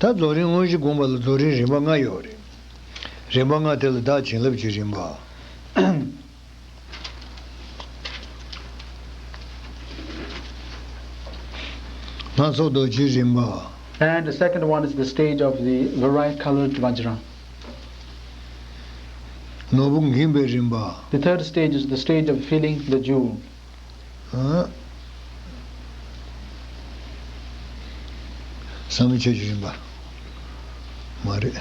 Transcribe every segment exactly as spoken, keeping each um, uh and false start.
ད་རྫོགས་རིམ་དངོས་གཞི་སྒོམ་པ་ལ་རྫོགས་རིམ་རིམ་པ་ལྔ་ཡོད་རེད། རིམ་པ་ལྔ་དེ་ལ་བདག་བྱིན་རླབས་ཀྱི་རིམ་པ། སྣ་ཚོགས་རྡོ་རྗེའི་རིམ་པ། And the second one is the stage of the varicolored vajra. ནོར་བུ་འགེངས་པའི་རིམ་པ། The third stage is the stage of feeling the jewel. ཨ། བསམ་ཡས་ཆོས་ཀྱི་རིམ་པ། མ་རེད།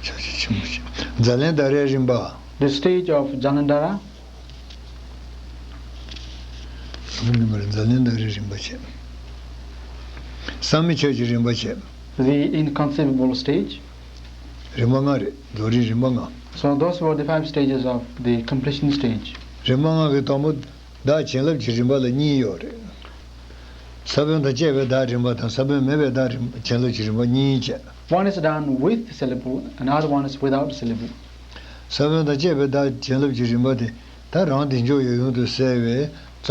ཆོས་ཀྱི་ཆེན་པོ་ཆེ། ཛཱ་ལན་དྷ་རའི་རིམ་པ། The stage of Jalandhara. ཛཱ་ལན་དྷ་རའི་རིམ་པ་བྱས། བསམ་མེད་ཆོས་ཀྱི་རིམ་པ་བྱས། The inconceivable stage. རིམ་པ་ལྔ་རེད། རྫོགས་རིམ་རིམ་པ་ལྔ། So those were the five stages of the completion stage. རིམ་པ་ལྔ་གི་དང་པོ་བདག་བྱིན་རླབས་ཀྱི་རིམ་པ་ལ་གཉིས་ཡོད་རེད། ས་བོན་དང་བཅས་པའི་བདག་རིམ་པ་དང་ས་བོན་མེད་པའི་བདག་རིམ་བྱིན་རླབས་ཀྱི་རིམ་པ་གཉིས་བྱས། One is done with the syllable, another one is without the syllable. ས་བོན་དང་བཅས་པའི་བདག་བྱིན་རླབས་ཀྱི་རིམ་པ་དེ་ད་རང་བདེ་མཆོག་ཡབ་ཡུམ་དུ་གསལ་བའི་རྩ་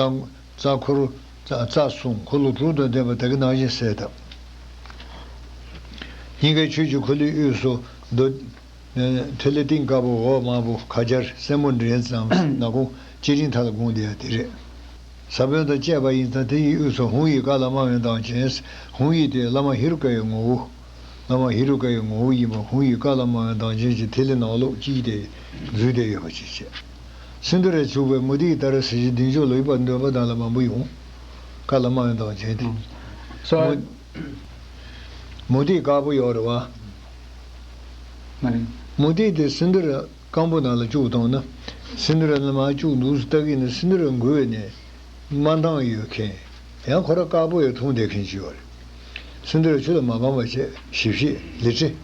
རྩ་འཁོར་རྩ་རྩ་གསུམ་འཁོར་ལོ་དྲུག་དང་ལྡན་པ་དེ་ག་ནང་བཞིན་གསལ་བཏབ། སྙིང་གའི་ཆོས་ཀྱི་འཁོར་ལོའི་དབུས་སུ་རྡོ་ཐིག་ལེ་གཏིང་དཀར་པོ་འོག་དམར་པོ་ཁ་སྦྱར་སེན་མོ་འདྲེས་ཙམ་ནག་ཁུང་སྤྱི་མགྲིན་ཐད་ལ་བསྒོམས་བསྡད་ཡ་དེ་རེད། ས་བོན་དང་བཅས་པ་ཡིན་ཙང་དེ་ཡི་དབུས་སུ་ཧཱུྃ་ཡིག་ཀ་ལ་མ་བའི་མདངས་ཅན། ཧཱུྃ་ཡིག་དེ་བླ་མ་ཧེ་རུ་ཀ་ཡི་ངོ་བོ། བླ་མ་ཧེ་རུ་ཀ་ཡི་ངོ་བོ་ཡིན་པ་ཧཱུྃ་ཡིག་ཀ་ལ་མ་བའི་མདངས་ཅན་གྱི་ཐིག་ལེ་ནང་ལོགས་གཅིག་དེ་འཛུལ་བསྡད་ཡོད་པ་ཅིག་བྱས། སིནྡྷུ་རས་བྱུགས་པའི་མུ་ཏིག་ལྟར་གཟི་བརྗིད་བདེ་མཆོག་ལ་འདོད་པ་འདོད་པ་དང་ལ་མང་པོ་ཡོང་། ཀ་ལ་མ་བའི་མདངས་ཅན་དེ། So མུ་མུ་ཏིག་དཀར་པོ་ཡོད་རེད་བ། མ་རེད། མུ་ཏིག་དེ་སིནྡྷུ་ར་སྐམ་པོ་ནང་ལ་བཅུག་བཏང་ན། སིནྡྷུ་ར་ནང་མར་བཅུག་འདུག་སེ་ལྟ་གི་ནི་སིནྡྷུ་ར་འགུལ་བས་ནི་མ་འདང་ཡོད་མཁན། ཡང་ཁོ་ར་དཀར་པོ་ཡང་འཐུང་བསྡད་མཁན་ཅིག་ཡོད་རེད། སིནྡྷུ་ར་ཆུ་ལ་མ་སྦངས་པ་བྱས་ཞིབ་བཤེར་ལི་ཁྲི།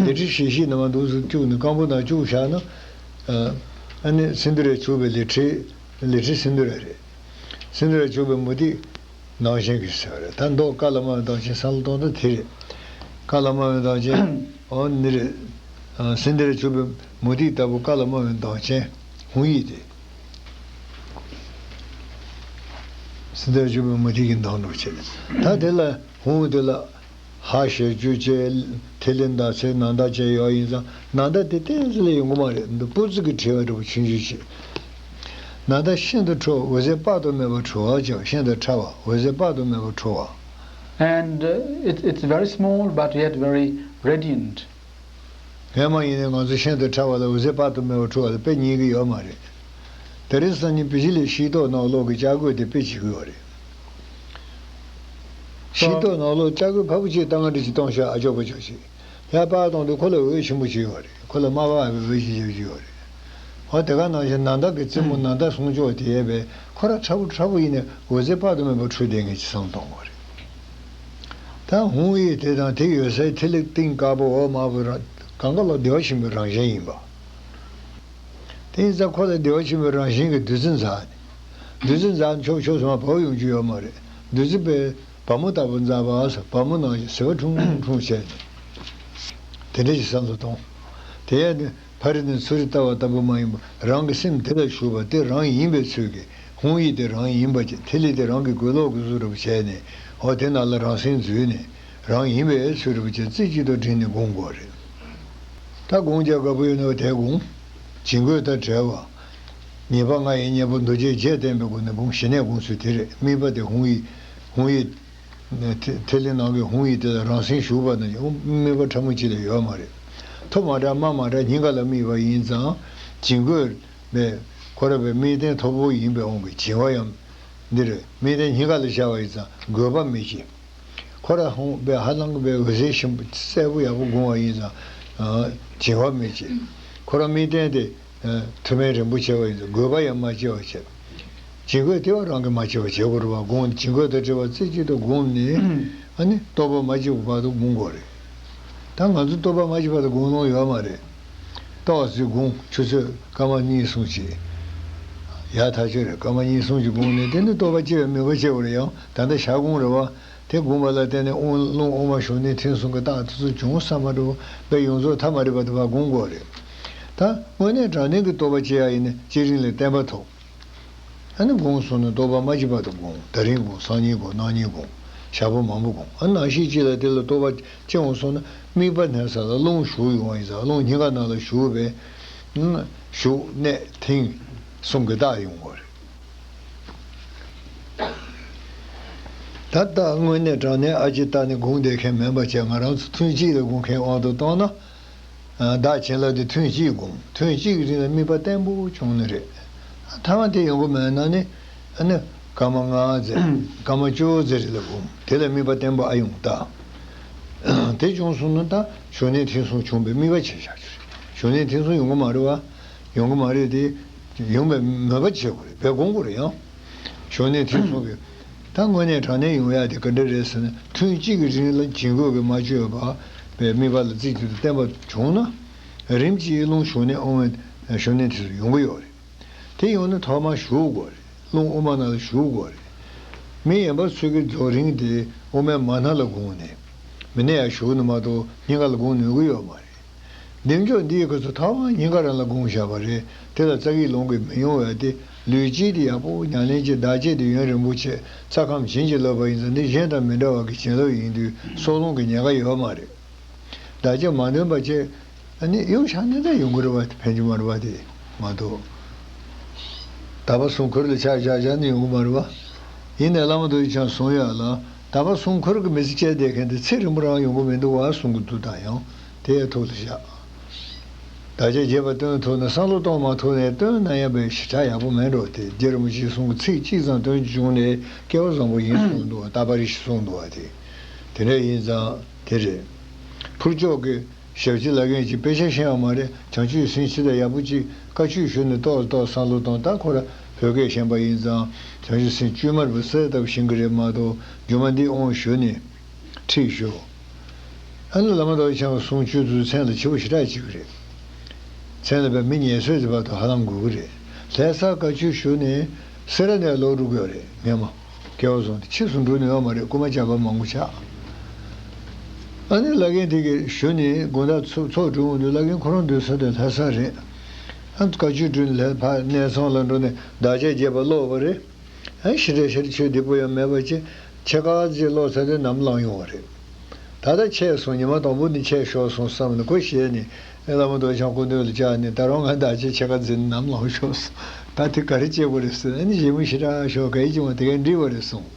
ལི་ཁྲི་ཞིབ་བཤེར་ནང་མར་འདུག་སེ་བཅུག་ནས་སྐམ་པོ་ནང་བཅུག་བཞག་ན། ཨ་ནི་སིནྡྷུ་རས་བྱུགས་པའི་ལི་ཁྲི། ལི་ཁྲི་སིནྡྷུ་ར་རེད། སིནྡྷུ་རས་བྱུགས་པའི་མུ་ཏིག་མདངས་ཅན་གྱི་ཟེར་བ་རེད། ད་མདོ་ཀ་ལ་མ་བའི་མདངས་ཅན་བསམ་བློ་གཏོང་ད་དེ་རེད། ཀ་ལ་མ་བའི་མདངས་ཅན་འོ་ནི་རེད། ཨ། སིནྡྷུ་རས་བྱུགས་པའི་མུ་ཏིག་ལྟ་བུ་ཀ་ལ་མ་བའི་མདངས་ཅན་ཧཱུྃ་ཡིག་དེ། སིནྡྷུ་རས་བྱུགས་པའི་མུ་ཏིག་གི་མདངས་འདྲ་བོ་བྱས། ད་དེ་ལ་ཧཱུྃ་དེ་ལ་ཧ་ཞབས་ཀྱུ་བཅས་ཐིག་ལེ་ཟླ་ཚེས་ནཱ་ད་བཅས་ཡོད་ཡིན་ཙང་ནཱ་ད་དེ་ཏོག་ཙམ་ལས་ཡོང་གི་མ་རེད། འདི་པོ་ཙི་གི་བྲིས་པ་འདྲ་བོ་ཆུང་ཆུང་བྱས། ནཱ་ད་ཤིན་ཏུ་ཕྲོ་བ། འོད་ཟེར་དཔག་ཏུ་མེད་པ་འཕྲོ་བ་ཀྱང་ཤིན་ཏུ་ཕྲ་བ། འོད་ཟེར་དཔག་ཏུ་མེད་པ་འཕྲོ་བ། And uh, it, it's very small but yet very radiant. སྔས་མ་ཡིན་ནའི་ང་ཚོ་ཤིན་ཏུ་ཕྲ་བ་ལ་འོད་ཟེར་དཔག་ཏུ་མེད་པ་འཕྲོ་བ་ལ་དཔེ་རྙེད་ཀྱི་ཡོད་མ་རེད། དེ་རིང་སང་ཉིན་བི་ཇི་ལི་ཤེལ་ཏོག་ནང་ལོགས་ཀྱི་ལྕགས་སྒོ་དེ་དཔེ་བྱེད་ཀྱི་ཡོད་རེད། ཤེལ་ཏོག་ནང་ལོགས་ལྕགས་སྒོ་ཕ་བུ་གཅིག་བཏང་ག་འདྲ་ཅིག་གཏོང་ཤག་ཨ་ཅོག་པ་ཅོག་ཅིག་ཡར་པར་གཏོང་ནས་ཁོ་ལ་འོད་ཆེན་པོ་ཅིག་ཡོད་རེད། ཁོ་ལ་དམར་པོ་ཨ་བའི་འོད་ཅིག་ཡོད་ཀྱི་ཡོད་རེད། འོ་དེ་ག་ནང་བཞིན་ནཱ་ད་གི་རྩེ་མོ་ནཱ་ད་གསུང་ཆོག་དེ་ཡས་པས་ཁོ་ར་ཕྲ་བོ་ཕྲ་བོ་ཡིན་ནའི་འོད་ཟེར་དཔག་ཏུ་མེད་པ་འཕྲོ་བསྡད་མཁན་ཅིག་བསམ་གཏོང་དགོས་རེད། ད་ཧཱུྃ་ཡིག་དེ་དང་དེ་ཡོད་སའི་ཐིག་ལེ་གཏིང་དཀར་པོ་འོག་དམར་པོ་ར་གང་ག་ལ་བདེ་བ་ཆེན་པོའི་རང་བཞིན་ཡིན་པ། དེ་ཡིན་ཙང་ཁོ་ལ་བདེ་བ་ཆེན་པོའི་རང་བཞིན་གྱི་བདུད་རྩི་འཛག་ནས། བདུད་རྩི་འཛག་ནས་ཆོག་ཆོག་སོང་བ་བབས་ཡོང་རྒྱུ་ཡོད་མ་རེད། བདུད་རྩི་དཔེ་བ་མོ་ལྟ་བུ་འཛག་པ་ཟེར། བ་མོ་ནང་བཞིན་བཟི་བ་ཁྲུང་ཁྲུང་བྱས་ནས། དེ་འདྲ་ཞིག་བསམ་བློ་གཏོང་། དེ་ཡས་ནི་ཕ་རི་ནས་ཚུ་རི་ལྟ་བ་ལྟ་བུ་མ་ཡིན་པ་རང་གི་སེམས་དེ་ལ་ཞུགས་པ་དེ་རང་ཡིན་པའི་ཚུལ་གྱིས། ཧཱུྃ་ཡིག་དེ་རང་ཡིན་པ་ཅིག་ཐིག་ལེ་དེ་རང་གི་གོས་ལོག་གི་བཟོ་འདྲ་བོ་བྱས་ནས། འོ་དེ་ནང་ལ་རང་སེམས་འཛུལ་ནས་རང་ཡིན་པའི་ཚུལ་འདྲ་བོ་བྱས་རྩེ་གཅིག་ཏུ་བསྒྲིལ་ནས་སྒོམ་དགོས་རེད། ད་སྒོམ་རྒྱག་དགའ་པོ་ཡོད་ན་དེ་སྒོམ། བྱིང་རྒོད་དང་བྲལ་བ། ཉེས་པ་ལྔ་ཡི་གཉེན་པོ་འདུ་བྱེད་བརྒྱད་བསྟེན་པའི་སྒོ་ནས་སྒོམ། ཞི་གནས་སྒོམ་ཚུལ་དེ་རེད། དམིགས་པ་དེ་ཧཱུྃ་ཡིག་ཧཱུྃ་ཡིག་ཐིག་ཐིག་ལེ་ནང་གི་ཧཱུྃ་ཡིག་དེ་ལ་རང་སེམས་ཞུགས་པ་ན་དམིགས་པ་ཕྲ་མོ་གཅིག་ལས་ཡོད་མ་རེད། མཐོ་དམའ་དྲག་དམའ་མ་དྲག་སྙིང་ག་ལ་དམིགས་པ་ཡིན་ཙང་། བྱིང་རྒོད་པའི་ཁོ་ར་པའི་དམིགས་རྟེན་མཐོ་པོ་ཡིན་པའི་དབང་གིས་བྱིང་བ་ཡང་འདིར་དམིགས་རྟེན་སྙིང་ག་ལ་བཞག་པ་ཡིན་ཙང་རྒོད་པ་མེད་ཅིང་། ཁོ་ར་ཧཱུྃ་པའི་ཧ་ལམ་གྱི་པའི་འོད་ཟེར་ཞིམ་པོ་གསལ་པོ་ཡག་པོ་སྒོམ་པ་ཡིན་ཙང་བྱིང་བ་མེད་ཅིང་། ཁོ་ར་དམིགས་རྟེན་དེ་མཐོ་དམན་རིན་པོ་ཆེ་བ་ཡིན་ཙང་རྒོད་པ་ཡང་མ་སྐྱེ་བ་བྱེད། བྱིང་རྒོད་དེ་བ་རང་གིས་མ་བྱས་པ་བྱེད་དགོས་རེད་བ། སྒོམ་བྱིང་རྒོད་དང་བྲལ་བ་རྩེ་གཅིག་ཏུ་བསྒོམས་ནས། ཨ་ནི་རྟོགས་པ་མ་སྐྱེས་བར་དུ་སྒོམ་དགོས་རེད། ད་ང་ཚོ་རྟོགས་པ་མ་སྐྱེས་བར་དུ་སྒོམ་ལོང་ཡོད་མ་རེད། ལྟོ་བ་ཟོས་སྒོམ། ཆུ་ཚོད་སྐར་མ་གཉིས་གསུམ་ཅིག་ཡག་ཐག་ཆོད་རེད། སྐར་མ་གཉིས་གསུམ་ཅིག་སྒོམ་ནས་དེ་ནི་རྟོགས་པ་སྐྱེ་བའི་མོས་པ་སྐྱེ་དགོས་རེད། ཡང་ད་ལྟ་ཞག་སྒོམ་རེད་བ། དེ་སྒོམ་པ་ལ་བརྟེན་ནས་དབང་རླུང་དབུ་མ་ཞུགས་ནས་ཐེངས་གསུམ་གྱི་རྟགས་དེ་ཚོ་བྱུང་བསམ་པ་འདྲ་བོ་དཔེ་ཡོངས་རྫོགས་ཐ་མ་རེད་བར་དུ་བ་སྒོམ་དགོས་རེད། ད་དངོས་གནས་དྲང་གནས་ཀྱི་རྟོགས་པ་སྐྱེ་ཡག་ཡིན་ན་སྐྱེ་རིམ་ལས་བརྟན་པ་ཐོབ། ཨ་ནི་སྒོམ་སོང་ནས་རྟོགས་པ་མ་སྐྱེས་བར་དུ་སྒོམ། ད་རིང་སྒོམ། སང་ཉིན་སྒོམ། གནངས་ཉིན་སྒོམ། ཞག་པོ་མང་པོ་སྒོམ། ཨ་ནང་བཞིན་གཅིག་ལ་དེ་ལ་རྟོགས་པ་སྐྱེ་འོང་སོང་ན། དམིགས་པ་གནས་ས་ལ་རླུང་ཞུགས་ཡོང་བ་ཡིན་ཙང་། རླུང་སྙིང་ག་ནང་ལ་ཞུགས་པས། ཨ་ཞུགས་གནས་ཐིམ་གསུམ་གྱི་རྟགས་ཡོང་དགོས་རེད། ད་ལྟ་དངོས་གནས་དྲང་གནས་ཨ་ཅེ་ལྟ་ནས་སྒོམ་བསྡད་མཁན་མིན་པ་བྱས། ང་རང་ཚོ་ཐུན་གཅིག་ལ་སྒོམ་མཁན་དབང་དུ་བཏང་ན། ཨ་བདག་བྱིན་རླབས་དེ་ཐུན་གཅིག་སྒོམ། ཐུན་གཅིག་གི་རིང་ལ་དམིགས་པ་བརྟན་པོ་བྱུང་ནི་རེད། ཐ་མ་དེ་ཡོང་གི་མེད་ན་ནི། ཨ་ནི་སྐར་མ་ལྔ་ཙམ། སྐར་མ་བཅུ་ཙམ་རིང་ལ་སྒོམ། དེ་ལ་དམིགས་པ་བརྟན་པོ་ཨ་ཡོང་ད། དེ་བྱུང་སོང་ན་ད་ཞུགས་གནས་ཐིམ་གསུམ་བྱུང་བའི་དམིགས་པ་བྱས་བཞག་རྒྱུ་རེད། ཞུགས་གནས་ཐིམ་གསུམ་ཡོང་གི་མ་རེད་བ། ཡོང་གི་མ་རེད་དེ། ཡོང་བའི་མོས་པ་བྱེད་དགོས་རེད། བས་སྒོམ་དགོས་རེད་ཡང་། ཞུགས་གནས་ཐིམ་གསུམ་གྱི། ད་དངོས་གནས་དྲང་གནས་ཡོང་ཡག་དེ་ག་འདྲ་རེད་ཟེར་ན། ཐུན་གཅིག་གི་རིང་ལ་བྱིང་རྒོད་ཀྱིས་མ་བཅོས་པ་བའི་དམིགས་པ་ལ་རྩེ་གཅིག་ཏུ་བརྟན་པ་བྱུང་ན། རིམ་གྱིས་རླུང་ཞུགས་གནས་དབུ་མའི་ཞུགས་གནས་དེ་ཚོ་ཡོང་གི་ཡོད་རེད། དེ་ཡོང་ན་ཐོག་མར་ཞུགས་དགོས་རེད། རླུང་དབུ་མ་ནང་ལ་ཞུགས་དགོས་རེད། མི་ཡན་པ་ཚོས་ཀྱི་རྫོགས་རིམ་དེ་དབུ་མའི་མ་སྣ་ལ་དགོངས་ནས། མི་སྣ་ཡར་ཞུགས་ནས་མ་གཏོགས་སྙིང་ག་ལ་དགོངས་ནུས་ཀྱི་ཡོད་མ་རེད། བདེ་མཆོག་འདི་ཡི་སྐབས་སུ་ཐོག་མར་སྙིང་ག་རང་ལ་དགོངས་བཞག་པ་རེད། དེ་ལ་རྩ་བརྒྱད་ལོངས་སྐུ་མི་ཡོང་བས་ཏེ། ལུས་དཀྱིལ་དེ་ཡག་པོ་ཉམས་ལེན་གྱིས་བདག་བསྐྱེད་དེ་ཡུན་རིང་པོ་བྱས། རྩ་ཁམས་བྱིན་གྱིས་བརླབས་པ་ཡིན་ཙང་། འདི་གཞན་དང་མི་འདྲ་བ་གི་བྱིན་རླབས་ཡིན་དུས་སྲོག་རླུང་གི་ཉེན་ཁ་ཡོད་མ་རེད། བདག་བསྐྱེད་མ་འདོན་པ་བྱས། ཨ་ནི་གཡུག་བཞག་ནས་ད་ཡོང་གི་རེད་བ། དེ་ཕན་གྱི་མ་རེད་བ། དེ་མ་གཏོགས། དག་པ་གསུམ་ཁུར་ལ་ཆ་བཞག་བཞག་ནས་ཡོང་གི་མ་རེད་བ། ཡིན་ནའི་བླ་མ་རྡོ་རྗེ་འཆང་གསུང་ཡག་ལ། དག་པ་གསུམ་ཁུར་གྱི་མི་ཚེ་སྐྱེལ་བསྡད་མཁན་དེ་ཚེ་རིང་པོ་རང་ཡོང་གི་མི་འདུག་བ་གསུང་གི་འདུག་ད་ཡང་དེ་ཐུགས་ལ་བཞག། བདག་བསྐྱེད་རྒྱས་པ་སྟོན་ཐུབ་ན། བསམ་བློ་གཏོང་མ་ཐུབ་ནའི་སྟོན་ན་ཡང་དཔེ་ཞེ་དྲག་ཡག་པོ་མེད་འགྲོ། དེ་རྗེ་རིན་པོ་ཆེའི་གསུང་གི་ཚིག་གཅིག་ཙམ་སྟོན་རྒྱུ་བྱུང་ནས་སྐལ་བ་བཟང་པོ་ཡིན་གསུངས་འདུག་བ། རྟ་པ་རི་ཞིག་གསུངས་འདུག་བ། དེ་དེ་འདྲ་ཡིན་ཙང་དེ་རེད། ཕུར་ལྕོག་གི་ཞབས་ཕྱི་ལ་མཁན་གྱིས་དཔེ་ཆ་ཤེས་ཡོད་མ་རེད། བྱང་ཆུབ་སེམས་ཇི་ལྟར་ཡག་པོ་ཅིག་བཀའ་ཆོས་ཞུ་ནས་ཏོག་ཏོག་བསམ་བློ་གཏོང་། ད་ཁོ་ར་བོད་སྐད་ཤེས་པ་ཡིན་ཙང་། བྱང་ཆུབ་སེམས་བཅོས་མར་བུ་གསལ་ལྟ་བུ་ཤེས་ཀྱི་རེད་མ་གཏོགས། རྒྱུ་མ་འདི་དབང་ཞུ་ནས་ཁྲིད་ཞུ། ཨ་ནི་བླ་མ་རྡོ་རྗེ་འཆང་གི་གསུང་ཆོས་ཚོའི་མཚན་ལ་ཆེ་བོ་ཞེ་དྲག་བྱེད་ཀྱི་རེད། མཚན་ལ་བས་མི་ཉན་སྲོལ་དེ་བར་དུ་ཧ་ལམ་དགོས་ཀྱི་རེད། ལྷ་སར་བཀའ་ཆོས་ཞུ་ནས་སེ་ར་ནས་ལོག་འགྲོ་གི་ཡོད་རེད། སྔས་མ་སྐལ་བ་བཟང་དེ་ཕྱིས་སུ་འགྲོ་ནུས་ཡོད་མ་རེད། རྐུན་མ་བྱ་བ་མང་པོ་ཆགས། ཨ་ནི་བླ་རྒན་དེ་གིས་ཞུ་ནས་དགོང་དག་ཚོགས་ཚོགས་གྲོལ་འོང་དུས་བླ་རྒན་ཁོ་རང་སྡོད་ས་དེ་ལྷ་ས་རེད། ཨ་བཀའ་ཆོས་གྲོལ་ནས་ལྷ་ཕར་གནས་ཚང་ལ་འགྲོ་ནས་བདག་ཅག་རྒྱས་པ་ཀློག་པ་རེད། ཨ་ཞེ་དྲག་ཞེ་དྲག་ཆོས་བདེ་པོ་ཡང་མེད་པ་བྱས། ཕྱེད་ཀ་ཅིག་ཀློག་ཚར་དུས་ནམ་ལངས་ཡོང་བ་རེད། ད་ལྟ་ཆད་སོང་། ཉི་མ་དང་པོ་ནི་ཆད་ཤོར་སོང་བསམ་ནས་ཁོ་ཞེད་ནས་བླ་མ་རྡོ་རྗེ་འཆང་སྐུ་མདུན་ལ་བཅར་ནས། ད་རུང་ང་ད་ཅི་ཕྱེད་ཀ་འཛིན་ནམ་ལངས་ཤོར་སོང་། ད་དེ་ག་རེ་བྱེད་དགོས་རེད་ཟེར། ཨ་ནི་ཞེ་མུ་ཞེ་དྲག་ཤོར། ག་ཡི་ཅི་མ་དེ་ག་འགྲིག་པ་རེད་གསུངས།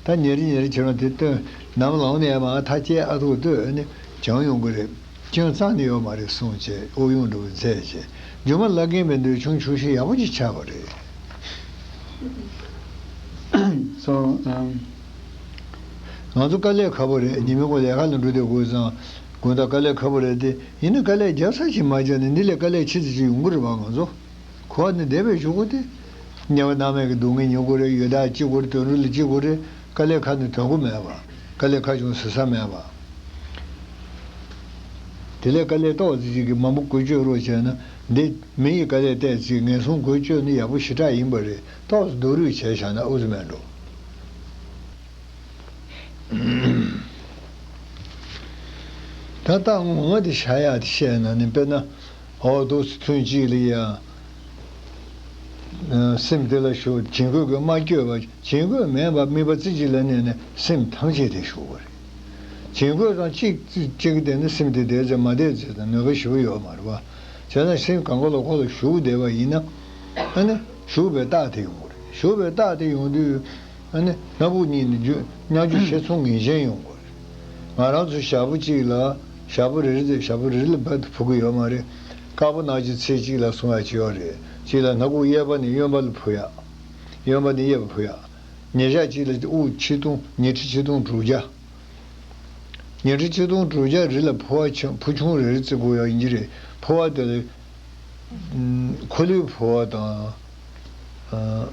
ད་ཉེ་རི་ཉེ་རི་ཁྱེད་རང་དེ་སྟོན། ནམ་ལངས་ནས་ཡ་མ་ཐག་བཅད་ཨ་ཐུག་ལྟོས། ཨ་ནི་བྱང་ཡོང་གི་རེད། སྐྱོན་རྩ་ནས་ཡོད་མ་རེད་གསུངས་བྱས། ཨུ་ཡོན་འགྲོ་བའི་མཛད་བྱས། རྒྱུ་མ་བླ་རྒན་མི་འདོད་ཆུང་ཆུང་ཞིག་ཡག་པོ་ཅིག་ཆགས་པ་རེད། སོ། ཨམ། ང་ཚོ་དཀའ་ལས་ཁག་པོ་རེད། ཉི་མའི་སྒོ་ལས་ཀ་ལ་འགྲོ་དུས་དགོས་ཙང་དགོང་དག་དཀའ་ལས་ཁག་པོ་རེད་དེ། ཡིན་ན་དཀའ་ལས་རྒྱག་ས་ཞིག་མ་བརྒྱབ་ནས་འདི་ལས་དཀའ་ལས་ཆེ་ཙམ་ཅིག་ཡོང་གི་རེད་པ། ང་ཚོ་གོ་བ་ནས་བསྡད་པའི་གཞུག་གུ་དེ། དམྱལ་བ་མནར་མེད་ཀྱི་སྡུག་བསྔལ་མྱོང་དགོས་རེད། ཡི་དྭགས་སྐྱེ་དགོས་རེད། དུད་འགྲོ་ལ་སྐྱེ་དགོས་རེད། དཀའ་ལས་ཁག་ནས་ཐོན་གོ་མེད་པ། དཀའ་ལས་ཁག་བྱུང་ཟེར་ས་མེད་པ། དེ་ལས་དཀའ་ལས་ཏོག་ཙམ་ཅིག་གིས་མང་པོ་འགུལ་སྐྱོད་རོགས་བྱས་ན། འདི་མི་ཡི་དཀའ་ལས་ཏོག་ཙམ་ངན་སོང་འགུལ་སྐྱོད་ནི་ཡག་པོ་ཞེ་དྲག་ཡིན་པ་རེད། ཏོག་ཙམ་སྡུག་རུས་བྱས་བཞག་ན་ཨུ་ཚུགས་མེད་འགྲོ། ད་ལྟ་ངོ་མ་དེ་བཞག་ཡག་དེ་བཤད་ན་ནི། དཔེར་ན། འོ་འདུག་སེ་ཐུན་གཅིག་ལ་ཡ། ཨ་སེམས་དེ་ལ་ཞུགས། བྱིང་རྒོད་ཀྱིས་མ་བསྐྱོད་པ། བྱིང་རྒོད་མེད་པར་དམིགས་པ་རྩེ་གཅིག་ལ་གནས་ནས་སེམས་ཐམས་ཅད་དེ་ཞུགས་པ་རེད། བྱིང་རྒོད་དང་གཅིག་གཅིག་བསྡད་ན་སེམས་དེ་བདེ་ཙམ་མ་བདེ་ཙམ་དང་ནུས་པ་ཞེ་པོ་ཡོད་མ་རེད་པ། བྱས་ན་སེམས་གང་ག་ལ་ཁོ་ལ་ཞུགས་བསྡད་པ་ཡིན་ན། ཨ་ནི་ཞུགས་པའི་རྟགས་དེ་ཡོང་གི་རེད། ཞུགས་པའི་རྟགས་དེ་ཡོང་དུས། ཨ་ནི་སྣ་བུག་གཉིས་ནི་རྒྱུ་མཉམ་རྒྱུ་ཤེས་ཚོར་ངེས་ཅན་ཡོང་དགོས་རེད། ང་རང་ཚོ་ཞག་པོ་གཅིག་ལ། ཞག་པོ་རེ་རེ་ཚེ་ཞག་པོ་རེ་རེ་ལ་རྦད་དེ་ཕོག་གི་ཡོད་མ་རེད། དཀར་པོ་ནག་གི་ཚེས་གཅིག་ལ་སོང་ཡ་ཅིག་ཡོད་རེད། གཅིག་ལ་སྣ་ཁུག་གཡས་པ་ནས་གཡོན་པ་ལ་ཕོག་ཡ། གཡོན་པ་ནས་གཡས་པ་ཕོག་ཡ། ཉིན་ཞག་གཅིག་ལ་དབུགས་ཆིག་སྟོང་། ཉི་ཁྲི་ཆིག་སྟོང་དྲུག་བརྒྱ། ཉི་ཁྲི་ཆིག་སྟོང་དྲུག་བརྒྱ་རི་ལ་ཕོ་བ་ཆུང་། ཕོ་ཆུང་རེ་རེ་བརྩི་དགོས་ཡ་ཡིན་གྱི་རེད། ཕོ་བ་དེ་ལ། ཨམ། འཁོར་ལོའི་ཕོ་བ་དང་། ཨ།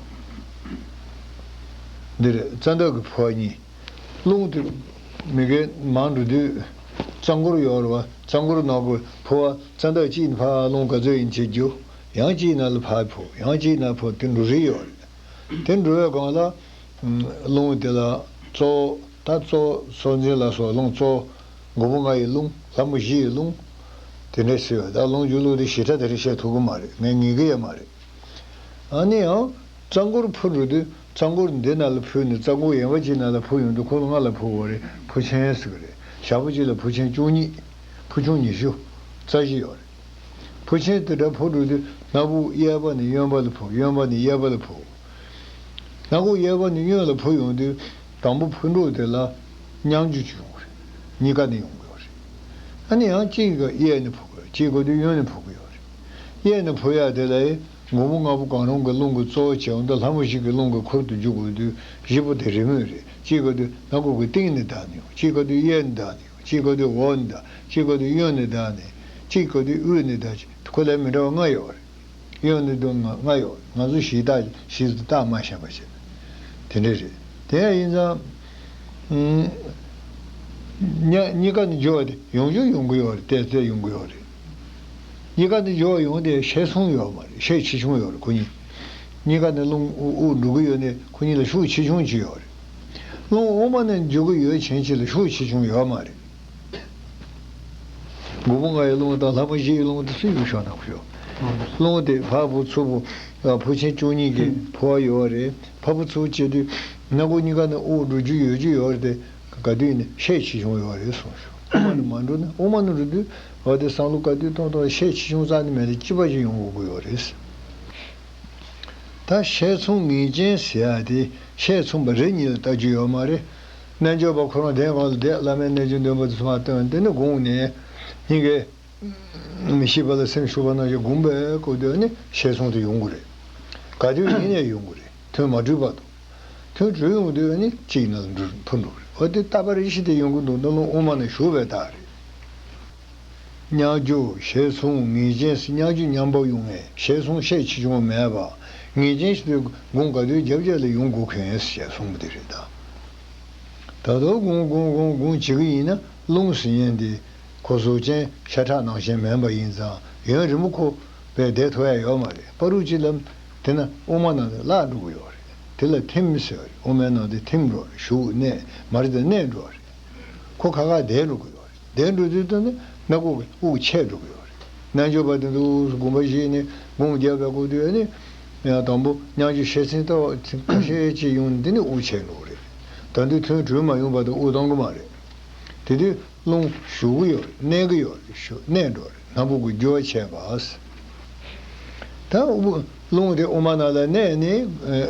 འདི་རེད། རྩ་འདབ་ཀྱི་ཕོ་བ་གཉིས། རླུང་དེ་མི་འགའ་མང་འགྲོ་དུས་རྩ་འཁོར་ཡོད་རེད་པ། རྩ་འཁོར་ནང་གི་ཕོ་བ་རྩ་འདབ་གཅིག་ནས་ཕར་རླུང་ག་ཚོད་ཡིན་བྱེད་རྒྱུ། ཡང་གཅིག་ནང་ལ་ཕར་ཕོ། ཡང་གཅིག་ནང་ཕོ། དེ་འགྲོ་རིགས་ཡོད་རེད། དེ་འགྲོ་བའི་སྒང་ལ། ཨམ། རླུང་དེ་ལ་གཙོ་བོ། ད་གཙོ་བོ་སྲོག་འཛིན་ལ་སོགས་རླུང་གཙོ་བོ། མགོ་བོ་ལྔ་ཡི་རླུང་། ལྷ་མོ་བཞི་ཡི་རླུང་། དེ་འདྲ་ཟེར་བ། ད་རླུང་རྒྱུ་ལུགས་དེ་ཞེ་དྲག་དེ་རིང་བཤད་ཐུབ་ཀྱི་མ་རེད། ངས་ངེས་ཀྱི་ཡོད་མ་རེད། ཨ་ནི་ཡང་རྩ་འཁོར་འཕུར་འགྲོ་དུས་ རྩ་འགོ་འདི་ནང་ལ་ཕུལ་ནས་རྩ་འགོ་གཞན་པ་ཅིག་ནང་ལ་ཕུལ་ཡོང་དུས་ཁོ་ལ་ལྔ་ལ་ཕུལ་དགོས་རེད། ཕུར་ཆེན་ཟེར་གི་རེད། ཞག་པོ་གཅིག་ལ་ཕུར་ཆེན་བཅུ་གཉིས། ཕུར་ཆུང་ཉི་ཤུ་རྩ་བཞི་ཡོད་རེད། ཕུར་ཆེན་དེ་འདྲ་ཕུར་འགྲོ་དུས་སྣ་ཁུག་གཡས་པ་ནས་གཡོན་པ་ལ་ཕུར། གཡོན་པ་ནས་གཡས་པ་ལ་ཕུར། སྣ་ཁུག་གཡས་པ་ནས་གཡོན་ལ་ཕུར་ཡོང་དུས་དང་པོ་ཕུར་འགྲོ་དེ་ལ་མཉམ་རྒྱུ་བྱུང་རེད། གཉིས་ཀ་ནས་ཡོང་གི་ཡོད་རེད། ཨ་ནི་ཡང་གཅིག་གི་གཡས་ནས་ཕུར་དགོས། གཅིག་དགོས་དུས་གཡོན་ནས་ཕུར་གི་ཡོད་རེད། གཡས་ནས་ཕུར་ཡག་དེ་ལ་མགོན་པོ་ལྔ་པོ་གང་རུང་གི་རླུང་གི་གཙོ་བོ་བྱས་ཡོང་དུས་ལྷ་མོ་བཞི་གི་རླུང་གི་ཁུར་དུ་འཇུག་དགོས་དུས་བཞི་པོ་དེ་རེས་མོས་རེད། གཅིག་དགོས་དུས་སྣ་ཁུག་གི་སྟེང་ནས་བདའ་ནས་ཡོང་། གཅིག་དགོས་དུས་གཡས་ནས་བདའ་ནས་ཡོང་། གཅིག་དགོས་དུས་འོག་ནས་བདའ། གཅིག་དགོས་དུས་གཡོན་ནས་བདའ་ནས། གཅིག་དགོས་དུས་དབུས་ནས་བདའ། ཁོ་ལས་མི་འདྲ་བ་ལྔ་ཡོད་རེད། གཡོན་ནས་བདུན། ལྔ་ལྔ་ཡོད། ང་ཚོ་གཞི་བདག་གཞི་བདག་མ་ཤེས་པ་བྱས། དེ་འདྲ་རེད། དེ་ཡང་ཡིན་ཙང་། ཨུམ། གཉིས་གཉིས་ཀ་ནས་འགྱུར་བ་དེ་ཡོང་རྒྱུ་ཡོང་གི་ཡོད་རེད། ཏོག་ཙམ་ཡོང་གི་ཡོད་རེད། གཉིས་ཀ་ནས་འགྱུར་བ་ཡོང་དེ་ཤས་ཆུང་ཡོད་མ་རེད། ཤས་ཆེ་ཆུང་ཡོད་རེད། ཁོ་གཉིས། གཉིས་ཀ་ནས་རླུང་དབུགས་དབུགས་འགྲོ་གི་ཡོད་ནས་ཁོ་གཉིས་ལ་ཤུགས་ཆེ་ཆུང་ཅིག་ཡོད་རེད། རླུང་དབུ་མ་ནས་འཇུག་གི་ཡོད་མཁན་ཅིག་ལ་ཤུགས་ཆེ་ཆུང་ཡོད་མ་རེད། མགོན་པོ་ལྔ་ཡི་རླུང་དང་ལྷ་མོ་བཞི་ཡི་རླུང་དེ་སུ་ཡོད་ཤོག་ན་ཤོག་རླུང་དེ་ཕར་ཕུར་ཚུར་ཕུར། ཕུར་ཆེན་བཅུ་གཉིས་ཀྱི་ཕུར་བ་ཡོད་རེད། ཕར་ཕུར་ཚུར་བྱེད་དུས་སྣ་ཁུག་གཉིས་ཀ་ནས་དབུགས་འགྲོ་རྒྱུ་ཡོད་རྒྱུ་ཡོད་རེད་དེ། ག་དུས་ནས་ཤས་ཆེ་ཆུང་ཡོད་རེད་གསུངས་ཤོག་དབུ་མ་ནས་མ་འགྲོ་ན། དབུ་མ་ནས་འགྲོ་དུས་འོ་དེ་བསམ་བློ་ག་དུས་གཏོང་གཏོང་ཤས་ཆེ་ཆུང་རྩ་ནས་མེད་དེ་གཅིག་པ་ཞིག་ཡོང་དགོས་ཀྱི་ཡོད་རེད། ད་ཤས་ཆུང་ངེས་ཅན་ཟེར་ཡ་དེ་ཤས་ཆུང་པ་རེ་གཉིས་ལ་ལྟ་རྒྱུ་ཡོད་མ་རེད། རྣལ་འབྱོར་པ་ཁོ་རང་གདན་གང་ལ་བསྡད། བླ་མའི་རྣལ་འབྱོར་འདོན་པ་དེ་ཚོ་མར་བཏོན། དེ་ནས་དགོངས་ནས་སྙིང་གའི་མི་ཤིགས་པ་ལ་སེམས་ཞུགས་པ་ནང་བཞིན་སྒོམ་པའི་སྐབས་དུས་ནི་ཤས་ཆུང་དེ་ཡོང་གི་རེད། ག་དུས་ཡིན་ནའི་ཡོང་གི་རེད། ཐུན་མ་གྲོལ་བར་དུ། ཐུན་གྲོལ་ཡོང་དུས་ནི་གཅིག་ནང་ལ་འགྲོ་འཕུར་འགྲོ་གི་རེད། འོ་དེ་རྟག་པ་རེ་བཞིན་དེ་ཡོང་གི་འདུག་ན་རླུང་དབུ་མ་ནས་ཞུགས་པའི་རྟགས་རེད། མཉམ་རྒྱུ་ཤས་ཆུང་ངེས་ཅན་ཟེར། མཉམ་རྒྱུ་མཉམ་པོ་ཡོང་ངེས། ཤས་ཆུང་ཤས་ཆེ་ཆུང་མེད་པ། ངེས་ཅན་ཞིག་དེ་དགོངས་ག་དུས་རྒྱབ་རྒྱབ་ལ་ཡོང་དགོས་མཁན་ཞེས་གསུངས་པ་དེ་རེད་ད། ད་དུང་དགོངས་དགོངས་དགོངས་དགོངས་བྱེད་ཀྱི་ཡིན་ན་རླུང་ཟེར་མཁན་དེ་ཁོ་གཟུགས་ཅན་ཤ་ཁྲག་སྣང་ཞེན་མིན་པ་ཡིན་ཙང་ཡུན་རིང་པོ་ཁོ་བས་བསྡད་ཐུབ་ཡ་ཡོད་མ་རེད། བར་དུ་ཅིག་ལ་དེ་ན་དབུ་མ་ནང་དུ་བརླག་འགྲོ་གི་ཡོད་རེད། དེ་ལ་ཐིམ་ཟེར་བ་རེད། དབུ་མའི་ནང་དུ་ཐིམ་འགྲོ་རེད། ཞུགས་གནས་མར་དུ་གནས་འགྲོ་རེད། ཁོ་ཁ་ཁ་བསྡད་འགྲོ་གི་ཡོད་རེད། བསྡད་འགྲོ་དུས་ད་ནི་སྣ་ཁུག་གི་དབུགས་ཆད་འགྲོ་གི་ཡོད་རེད། རྣལ་འབྱོར་པ་དེ་ཚོ་དགོངས་པ་བཞེས་ནས་དགོངས་རྒྱབ་པའི་སྐབས་དུས་ནི་ཡང་དང་པོ་མཉམ་རྒྱུ་ཤས་ཆེན་ལྟ་བ་ཁ་ཤས་ཅིག་ཡོང་ནས་འདི་ནི་དབུགས་ཆད་འགྲོ་གི་རེད། ད་དུང་ཐུན་གྲོལ་མ་ཡོང་བར་དུ་དབུགས་གཏོང་གི་མ་རེད། དེ་དུས་རླུང་ཞུགས་ཀྱི་ཡོད་རེད། གནས་ཀྱི་ཡོད་རེད། ཞུ་གནས་འགྲོ་རེད། སྣ་བུག་གི་རྒྱུ་བ་ཆད་པ། ད་དབུགས་རླུང་དེ་དབུ་མ་ནང་ལ་གནས་ནས་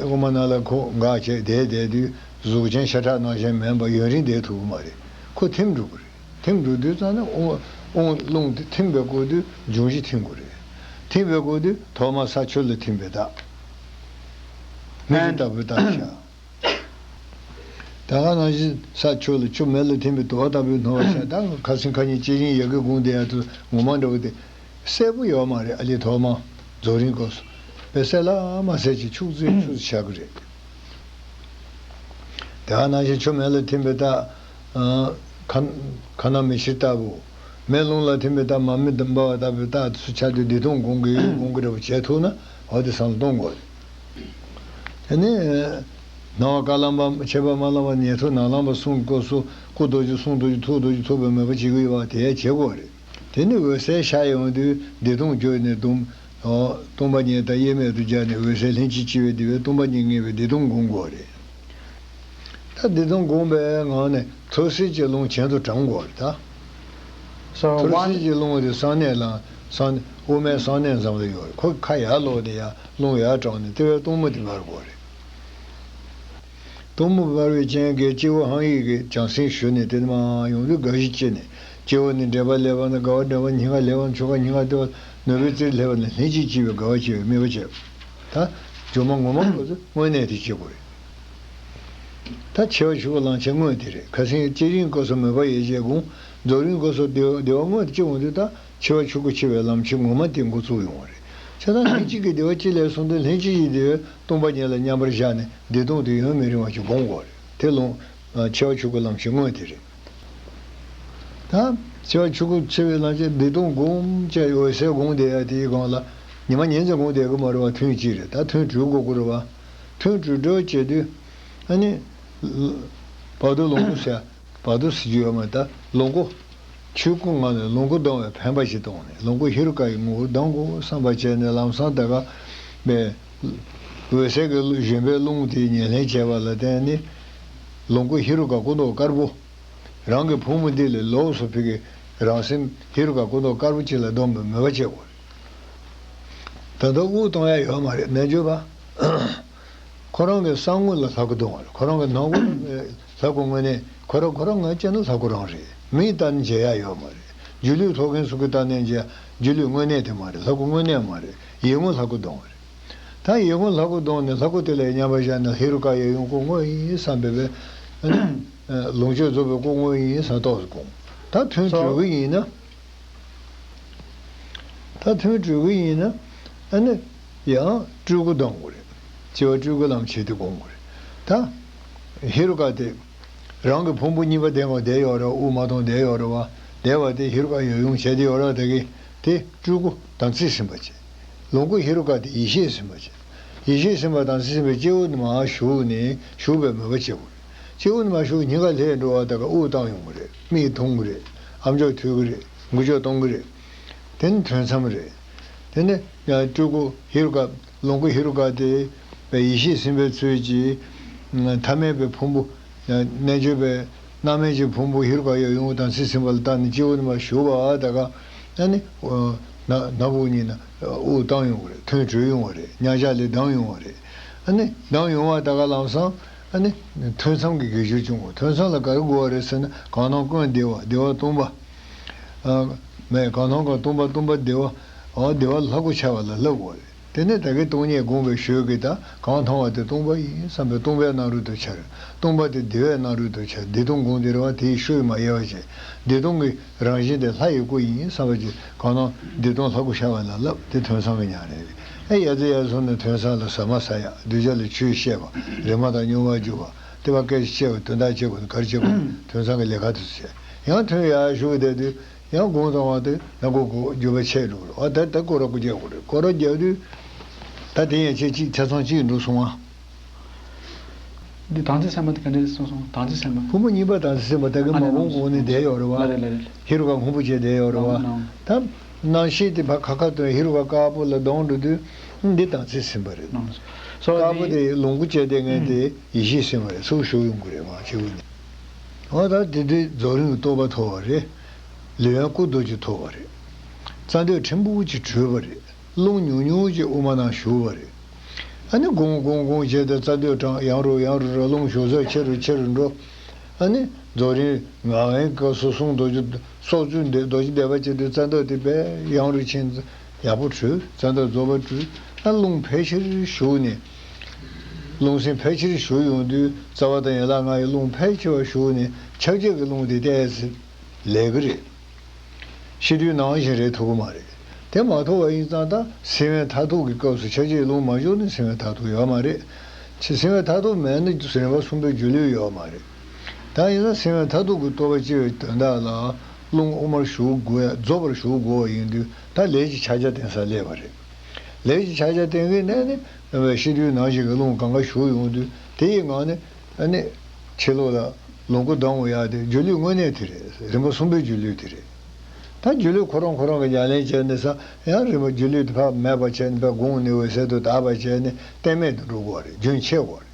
དབུ་མ་ནང་ལ་ཁོ་འགག་བྱས་བསྡད་བསྡད་དུས་གཟུགས་ཅན་ཤ་ཁྲག་སྣང་ཞེན་མིན་པ་ཡུན་རིང་བསྡད་ཐུབ་ཀྱི་མ་རེད། ཁོ་ཐིམ་འགྲོ་གི་རེད། ཐིམ་འགྲོ་དུས་ཙང་ནས་དབུགས་དབུགས་རླུང་དེ་ཐིམ་པའི་སྐབས་དུས་འབྱུང་བཞི་ཐིམ་དགོས་རེད། ཐིམ་པའི་སྐབས་དུས་ཐོག་མར་ས་ཆུ་ལ་ཐིམ་པའི་རྟགས། སྨིག་རྒྱུ་ལྟ་བུའི་རྟགས་ཤར། ད་ག་ནང་བཞིན་ས་ཆུ་ལ་ཆུ་མེ་ལ་ཐིམ་པའི་དུ་བ་ལྟ་བུའི་སྣང་བ་ཤར། ད་ཁ་སེང་ཁ་ཉིན་ལྕེ་རིང་ཡ་གི་དགོངས་དེ་ཡ་དུ་ངོ་མ་འདྲ་བོ་དེ་གསལ་པོ་ཡོད་མ་རེད། ཨ་ལི་ཐོག་མ་རྫོགས་རིམ་སྐབས་སུ་དཔེ་གསལ་ལ་མ་གསལ་ཅིག་ཆུག་ཙེ་ཆུག་ཙེ་ཆགས་ཀྱི་རེད། དེ་ག་ནང་བཞིན་ཆུ་མེ་ལ་ཐིམ་པའི་རྟགས། ཁ་ཁ་ན་མི་ཤིར་ལྟ་བུ། མེ་རླུང་ལ་ཐིམ་པའི་རྟགས། མར་མེ་འབར་བ་ལྟ་བུའི་རྟགས་སུ་ཆགས་དུས་བདེ་སྟོང་སྒོམ་གྱི་སྒོམ་གྱི་འདྲ་བོ་བྱེད་ཐུབ་ན་འོ་དེ་བསམ་བློ་གཏོང་དགོས་རེད། དེ་ནས་སྣང་བ་དཀར་ལམ་པ་མཆེད་པ་དམར་ལམ་པ་ཉེར་ཐོབ་ནག་ལམ་པ་གསུམ་སྐབས་སུ་སྐུ་རྡོ་རྗེ་གསུང་རྡོ་རྗེ་ཐུགས་རྡོ་རྗེ་ཐུགས་པའི་མོས་པ་བྱེད་ཀྱི་ཡོད་པ་དེ་བྱེད་དགོས་རེད། དེ་ནས་འོད་གསལ་ཤར་ཡོང་དུས་བདེ་སྟོང་བརྗོད་ནས་སྟོང་སྟོང་པ་ཉིད་དང་དབྱེར་མེད་དུ་སྦྱར་ནས་འོད་གསལ་ལྷན་ཅིག་སྐྱེས་པའི་བདེ་བས་སྟོང་པ་ཉིད་ངེས་པའི་བདེ་སྟོང་སྒོམ་དགོས་རེད། ད་བདེ་སྟོང་སྒོམ་པའི་ངང་ནས་ཐོད་སྲིན་གྱི་རླུང་གྱེན་དུ་དྲངས་དགོས་རེད་ད། So ཐོད་སྲིན་one གྱི་རླུང་དེ་གསང་གནས་ལ་གསང་དབུ་མའི་གསང་གནས་ཙམ་ལ་ཡོད་རེད། ཁོ་ཁ་ཡར་ལོག་ནས་ཡར་རླུང་ཡར་དྲངས་ནས་ལྟེ་བའི་སྟོང་མ་དེ་འབར་དགོས་རེད། སྟོང་མ་འབར་བའི་རྐྱེན་གྱིས་སྤྱི་བོ་ཧང་ཡིག་གི་བྱང་སེམས་ཞུ་ནས་དེ་མར་ཡོང་དུས་དགའ་བཞི་སྐྱེས་ནས་སྤྱི་བོ་ནས་འབྲེལ་པ་ལེགས་པ་ན་དགའ་བ་འབྲེལ་པ་སྙིང་ག་ལེགས་པ་ན་ཆོ་ག་སྙིང་ག་ལྟེ་བ་ནོར་བུའི་རྩེར་ལྷེབ་པ་ན་ལྷན་ཅིག་སྐྱེས་པའི་དགའ་བ་སྐྱེ་བའི་དམིགས་པ་བྱེད། ད་སྒྱུ་མ་ངོ་མ་སྐབས་སུ་དངོས་གནས་དེ་སྐྱེ་དགོས་རེད། ད་མཆེ་བ་ཆུ་བོ་ལམ་ཆེན་དངོས་དེ་རེད། ཁ་སེང་ལྕེ་རིང་སྐབས་སུ་མོས་པ་ཡེ་ཤེས་སྒོམ། རྫོགས་རིམ་སྐབས་སུ་བདེ་བ་བདེ་བ་དངོས་དེ་སྐྱེ་འོང་དུས་ད་མཆེ་བ་ཆུ་སྐོར་ཆེ་བའི་ལམ་ཆེན་ངོ་མ་དེ་འགོ་ཚུགས་ཡོང་བ་རེད། བྱས་ཙང་ལྷན་ཅིག་གི་བདེ་བ་ཅི་ལས་གསུངས་དུས་ལྷན་ཅིག་གི་བདེ་བས་སྟོང་པ་ཉིད་ལ་མཉམ་པར་བཞག་ནས་བདེ་སྟོང་དེ་ཡུན་མི་རིང་བ་ཞིག་སྒོམ་དགོས་རེད། དེ་ལུང་མཆེ་བ་ཆུ་སྐོར་ལམ་ཆེན་དངོས་དེ་རེད། ད་མཆེ་བ་ཆུ་སྐོར་ཆེ་བའི་ལམ་ཆེན་བདེ་སྟོང་སྒོམ་བྱས་འོད་གསལ་སྒོམ་བསྡད་ཡ་དེའི་སྒང་ལ་ཉི་མ་ཉིན་ཙམ་སྒོམ་བསྡད་གི་མ་རེད་བ། ཐུན་གཅིག་རེད། ད་ཐུན་གྲོལ་དགོས་ཀྱི་རེད་བ། ཐུན་གྲོལ་འགྲོ་བྱེད་དུས་ཨ་ནི་བར་དོ་ལོངས་སྐུ་ཟེར། བར་དོ་ཟེར་རྒྱུ་ཡོད་མ་རེད། ད་ལོངས་སྐུ། ཆོས་སྐུ་ངང་ནས་ལོངས་སྐུ་ལྡང་བའི་འཕེན་པ་ཞིག་བཏང་ནས་ལོངས་སྐུ་ཧེ་རུ་ཀ་ཡི་ངོ་བོར་ལྡང་དགོས་བསམ་པ་བྱས་ནས་ལམ་སང་ད་ག་པའི་ འོད་གསལ་གྱི་བཞོན་པའི་རླུང་དེའི་ཉེར་ལེན་བྱས་པ་ལ་བརྟེན་ནས། ལོངས་སྐུ་ཧེ་རུ་ཀ་སྐུ་མདོག་དཀར་པོ། རང་གི་ཕུང་པོ་འདི་ལས་ལོགས་སུ་ཕ་གི་རང་སེམས་ཧེ་རུ་ཀ་སྐུ་མདོག་དཀར་པོ་ཅིག་ལ་སྡོམ་པའི་མོས་པ་བྱེད་དགོས། ད་ལྟ་དབུགས་གཏོང་ཡ་ཡོད་མ་རེད། རྣལ་འབྱོར་པ། ཁོ་རང་གི་གསང་དངུལ་ལ་ལྷ་སྐུ་གཏོང་བ་རེད། ཁོ་རང་གི་ནང་སྒོ་ལ་ལྷ་སྐུ་དངོས་གནས། ཁོ་རང་ཁོ་རང་ངོས་བྱས་ན་ལྷ་སྐུ་རང་རེད། མིས་ལྟ་ནས་མཇལ་ཡ་ཡོད་མ་རེད། སྒྱུ་ལུས་ཐོབ་མཁན་ཚོ་གིས་ལྟ་ནས་མཇལ། སྒྱུ་ལུས་དངོས་གནས་དེ་མ་རེད། ལྷ་སྐུ་དངོས་གནས་མ་རེད། ཡིད་ངོར་ལྷ་སྐུ་གཏོང་བ་རེད། ད་ཡིད་ངོར་ལྷ་སྐུ་གཏོང་ནས་ལྷ་སྐུ་དེ་ལ་མཉམ་པར་བཞག་ནས་ཧེ་རུ་ཀ་ཡབ་ཡུམ་སྐུ་དངོས་ཡིན་བསམ་པའི་བས། ལོངས་སྤྱོད་རྫོགས་པའི་སྐུ་དངོས་ཡིན་བསམ་རྟོགས་སུ་སྐོང་། ད་ཐུན་གྲོལ་གི་ཡིན་ན། ད་ཐུན་གྲོལ་གི་ཡིན་ན། ཨ་ནི། ཡང་སྤྲུལ་སྐུ་གཏོང་དགོས་རེད། སྤྱི་བོ་སྤྲུལ་སྐུ་ལམ་བྱེད་དེ་སྐོང་དགོས་རེད། ད། ཧེ་རུ་ཀ་དེ། རང་གི་ཕུང་པོ་གཉིས་པ་དེ་ངོ་བསྡད་ཡོད་རེད། དབུགས་མ་གཏོང་བསྡད་ཡོད་རེད་བ། བསྡད་པ་དེ་ཧེ་རུ་ཀ་ཡབ་ཡུམ་བྱས་ཏེ་ཡོད་རེད་བ། དེ་གི་དེ་སྤྲུལ་སྐུ་དམ་ཚིག་ཟིན་པ་བྱེད། ལོངས་སྐུ་ཧེ་རུ་ཀ་དེ་ཡེ་ཤེས་ཟིན་པ་བྱེད། ཡེ་ཤེས་ཟིན་པ་དམ་ཚིག་ཟིན་པའི་སྤྱི་བོ་ནས་མར་ཞུགས་ནས་ཞུགས་པའི་མོས་པ་བྱེད་དགོས་རེད། སྤྱི་བོ་ནས་མར་ཞུགས་སྙིང་ག་ལྷོད་འགྲོ་བ་དེ་ག་དབུགས་བཏང་ཡོང་གི་རེད། མིག་མཐོང་གི་རེད། ཨམ་ཅོག་ཐོས་ཀྱི་རེད། འགུལ་སྐྱོད་གཏོང་གི་རེད། དེ་ནི་ཐུན་མཚམས་རེད། དེ་ནི་སྤྲུལ་སྐུ་ཧེ་རུ་ཀ། ལོངས་སྐུ་ཧེ་རུ་ཀ་དེ་ཡེ་ཤེས་ཟིན་པའི་ཚུལ་གྱིས། ཐ་མལ་པའི་ཕུང་པོ། རྣལ་འབྱོར་པའི་རྣམ་སྨིན་གྱི་ཕུང་པོ་ཧེ་རུ་ཀ་ཡབ་ཡུམ་དམ་ཚིག་ཟིན་པ་ལ་བརྟེན་ནས་སྤྱི་བོ་ནས་མར་ཞུགས་པ་དེ་ག། ཨ་ནི། ན་ན་བུ་གཉིས་ན་དབུགས་བཏང་ཡོང་བ་རེད། ཐུན་གྲོལ་ཡོང་བ་རེད། མཉམ་བཞག་ལས་ལྡང་ཡོང་བ་རེད། ཨ་ནི་ལྡང་ཡོང་བ་དེ་ག་ལམ་སང་། ཨ་ནི། ཐུན་མཚམས་ཀྱི་དགེ་སྦྱོར་བྱུང་བ། ཐུན་མཚམས་ལ་ག་རེ་དགོས་པ་རེད་ཟེར་ན། གང་སྣང་ཀུན་བདེ་བ། བདེ་བ་སྟོང་པ། ཨ། མེད། གང་སྣང་ཀུན་སྟོང་པ། སྟོང་པ་བདེ་བ། འོ་བདེ་བ་ལ་ལྷ་སྐུ་འཆར་བ་ལ་བསླབ་དགོས་རེད། དེ་ནས་ད་གིན་སྟོང་ཉིད་བསྒོམས་པའི་ཞོར་གྱི་ད་གང་མཐོང་བ་དེ་སྟོང་པ་ཡིན་བསམ་པའི་སྟོང་པའི་སྣང་རུང་དུ་འཆར། སྟོང་པ་དེ་བདེ་བའི་སྣང་རུང་དུ་འཆར། བདེ་སྟོང་སྒོམ་བདེ་བ་དེའི་ཤུགས་མ་གཡེལ་བ་བྱས། བདེ་སྟོང་གི་རང་བཞིན་དེ་ལྷ་ཡི་སྐུ་ཡིན་བསམ་པ་ཅིག་གང་སྣང་བདེ་སྟོང་ལྷ་སྐུ་འཆར་བ་ལ་བསླབ། དེ་ཐུན་མཚམས་ཀྱི་ཉམས་ལེན་རེད། ཨེ་ཡ་ཙི་ཡ་སོང་ནས་ཐུན་མཚམས་ལ་ཟ་མ་ཟ་ཡ། གདུལ་བྱ་ལ་ཆོས་བཤད་པ། རིག་མ་དང་སྙོམས་པར་འཇུག་པ། དེ་བ་སྐད་ཆ་བཤད་པ། དོན་དག་བཤད་དགོས་ན་ག་རེ་བཤད་དགོས། ཐུན་མཚམས་ཀྱི་ལས་ཀ་དེ་ཚོ་བྱས། ཡང་ཐུན་ཡར་ཞུགས་བསྡད་དུས། ཡང་དགོང་དང་བ་དེ་ནང་ཁོ་ཁོ་འགྱུར་བ་ཆད་འགྲོ་རེད། ཨ་ད་ད་སྐོར་ར་སྐོར་རྒྱག་དགོས་རེད། སྐོར་ར་རྒྱག་དུས། ད་དེ་ཡན་ཆད་གཅིག་ཆ་ཚང་གཅིག་འགྲོ་སོང་ཨ། འདི་དམ་ཚིག་སེམས་པ་དེ་ག་འདྲ་རེད་གསུངས་སོང་། དམ་ཚིག་སེམས་པ། ཕུང་པོ་གཉིས་པ་དམ་ཚིག་སེམས་པ་དེ་གི་ཨ་ནི་མ་འོངས་གོང་ནས་བསྡད་ཡོད་རེད་བ། ལ་རེད་ལ་རེད། ཧེ་རུ་ཀ་སྔོན་པོ་བྱས་བསྡད་ཡོད་རེད་བ། ལ་ལ། ད་རྣམ་ཤེས་དེ་ཕར་ཁ་ཁ་ཐོན། ཧེ་རུ་ཀ་དཀར་པོ་ལ་ལྡང་འགྲོ་དུས། འདི་དམ་ཚིག་སེམས་པ་རེད། ལ་ལ། སོ་དཀར་པོ་དེ་ལོངས་སྐུ་བྱས་བསྡད་མཁན་དེ་ཡེ་ཤེས་སེམས་པ་རེད། ཚུར་ཞུགས་ཡོང་གི་རེད། མ་བྱེད་འོ་ནི། འོ་ད་དེ་དུས་རྫོགས་རིམ་གྱི་རྟོགས་པ་ཐོབ་པ་རེད། ལེའུ་ཡན་སྐུ་རྡོ་རྗེ་ཐོབ་པ་རེད། རྩ་མདོག་ཕྲན་བུ་ཅིག་གྲོལ་བ་རེད། རླུང་ཉུང་ཉུང་ཅིག་དབུ་མ་ནང་ཞུགས་པ་རེད། ཨ་ནི་སྒོང་སྒོང་སྒོང་བྱས་ཏེ་རྩ་མདོག་གྲང་། ཡང་རུ་ཡང་རུ་ར། རླུང་ཞུགས་ས་ཆེ་རུ་ཆེ་རུ་འགྲོ། ཨ་ནི་རྫོགས་རིམ་ངག་དབེན་སྐབས་སུ་གསུང་རྡོ་རྗེ་སོགས་བཅུ་འདི་རྡོ་རྗེ་བཟླས་པ་བྱེད་དུས་རྩ་མདོག་དེ་དཔེ་ཡང་རུ་ཕྱིན། ཡག་པོ་གྲོལ། རྩ་མདོག་རྫོགས་པ་གྲོལ། ཨ་རླུང་ཕལ་ཆེར་ཞུགས་ནས། རླུང་སེམས་ཕལ་ཆེར་ཞུགས་ཡོང་དུས་རྩ་བ་དང་ཡན་ལག་ལྔ་ཡི་རླུང་ཕལ་ཆེ་བ་ཞུགས་ནས་ཁྱབ་བྱེད་ཀྱི་རླུང་དེ་ཏོག་ཙམ་ལས་ཀྱི་རེད། ཤི་དུས་ནང་བཞིན་རེད་ཐུབ་ཀྱི་མ་རེད། དེ་མ་ཐུབ་པ་ཡིན་ཙང་ད་སེམས་དབེན་མཐར་ཐུག་གི་སྐབས་སུ་ཁྱབ་བྱེད་རླུང་མ་ཞུགས་ན་སེམས་དབེན་མཐར་ཐུག་ཡོད་མ་རེད། ཕྱི་སེམས་དབེན་མཐར་ཐུག་མེད་ན་རིམ་པ་གསུམ་པའི་སྒྱུ་ལུས་ཡོད་མ་རེད། ད་ཡིན་ན་སེམས་དབེན་མཐར་ཐུག་གི་རྟོགས་པ་སྐྱེ་བའི་དོན་དག་ལ་རླུང་དབུ་མར་ཞུགས་དགོས་ཡ། རྫོགས་པར་ཞུགས་དགོས་པ་ཡིན་དུས་ད་ལས་ཀྱི་ཕྱག་རྒྱ་བསྟེན་ས་སླེབས་པ་རེད། ལས་ཀྱི་ཕྱག་རྒྱ་བསྟེན་མཁན་ནི་ནི་ཤི་དུས་ནང་བཞིན་གྱི་རླུང་གང་ག་ཞུགས་ཡོང་དུས་དེ་ཡི་ངང་ནས་ཨ་ནི་ཕྱི་ལོགས་ལ་ལོངས་སྐུ་ལྡང་འོང་ཡ་དེ་སྒྱུ་ལུས་དངོས་གནས་དེ་རེད། རིམ་པ་གསུམ་པའི་སྒྱུ་ལུས་དེ་རེད། ད་སྒྱུ་ལུས་ཁོ་རང་ཁོ་རང་གི་ཉམས་ལེན་བྱས་ནས་ས་ཡང་རིམ་པ་སྒྱུ་ལུས་དེ་ཕར་མེད་པ་བྱས་ནས་ཕར་དགོངས་ནས་འོད་གསལ་དུ་དག་པ་བྱས་ནས་རྟེན་མེད་དུ་འགྲོ་དགོས་རེད། རྒྱུན་ཆད་དགོས་རེད།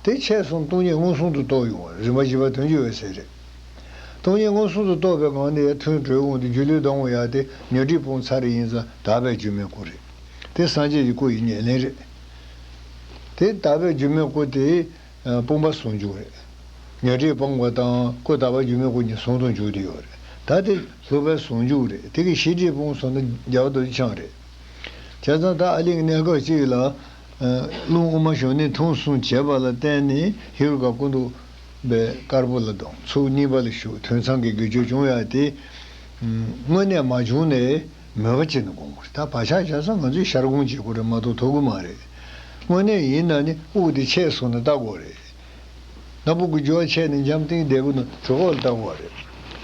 དེ་ཆད་སོང་སྟོང་ཉིད་མངོན་སུམ་དུ་རྟོགས་ཡོང་བ་རེད། རིམ་པ་བཞི་པ་དོན་བསྡུས་འོད་གསལ་རེད། སྟོང་ཉིད་མངོན་སུམ་དུ་རྟོགས་པའི་ངང་ནས་ཐུན་གྲོལ་འོང་དུས་སྒྱུ་ལུས་ལྡང་འོང་ཡ་དེ་ཉོན་སྒྲིབ་སྤོང་ཚར་རེ་ཡིན་ཙང་དག་པའི་སྒྱུ་མའི་སྐུ་རེད། དེ་སངས་རྒྱས་ཀྱི་སྐུ་ཡི་ཉམས་ལེན་རེད། དེ་དག་པའི་སྒྱུ་མའི་སྐུ་དེ་སྤོང་བ་ཟུང་འཇུག་རེད། ཉོན་སྒྲིབ་སྤངས་པ་དང་སྐུ་དག་པ་སྒྱུ་མའི་སྐུ་གཉིས་ཟུང་དུ་འཇུག་བསྡད་ཡོད་རེད། ད་དེ་ལྷུག་པའི་ཟུང་འཇུག་རེད། དེ་གི་ཤེས་སྒྲིབ་སྤོང་སོང་ན་རྒྱལ་བ་རྡོ་རྗེ་འཆང་རེད། བྱས་ཙང་ད་ཨ་ལི་གི་གནས་སྐབས་གཅིག་ལ། རླུང་དབུ་མ་ཞུགས་ནས་ཐུན་གསུམ་བྱས་པ་ལ་བརྟེན་ནས་ཧེ་རུ་ཀ་སྐུ་མདོག་དཔེ་དཀར་པོ་ལ་ལྡང་། ཚུགས་གཉིས་པ་ལ་ཞུགས། ཐུན་མཚམས་ཀྱི་དགེ་སྦྱོར་བྱུང་ཡ་དེ། དངོས་གནས་མ་བྱུང་ནའི་མོས་པ་བྱས་ནས་སྒོམ་དགོས་རེད། ད་བག་ཆགས་བཞག་ས་ང་ཚོས་ཤར་སྒོམ་བྱེད་དགོས་རེད་མ་གཏོགས་ཐུབ་ཀྱི་མ་རེད། དངོས་གནས་ཡིན་ན་ནི་དབུགས་དེ་ཆད་སོང་ན་ལྟ་དགོས་རེད། སྣ་བུག་གི་རྒྱུ་བ་ཆད་ནས་འཇམ་ཐིང་བསྡད་དགོས་ན་གྲོད་ཁོག་ལ་ལྟ་དགོས་རེད།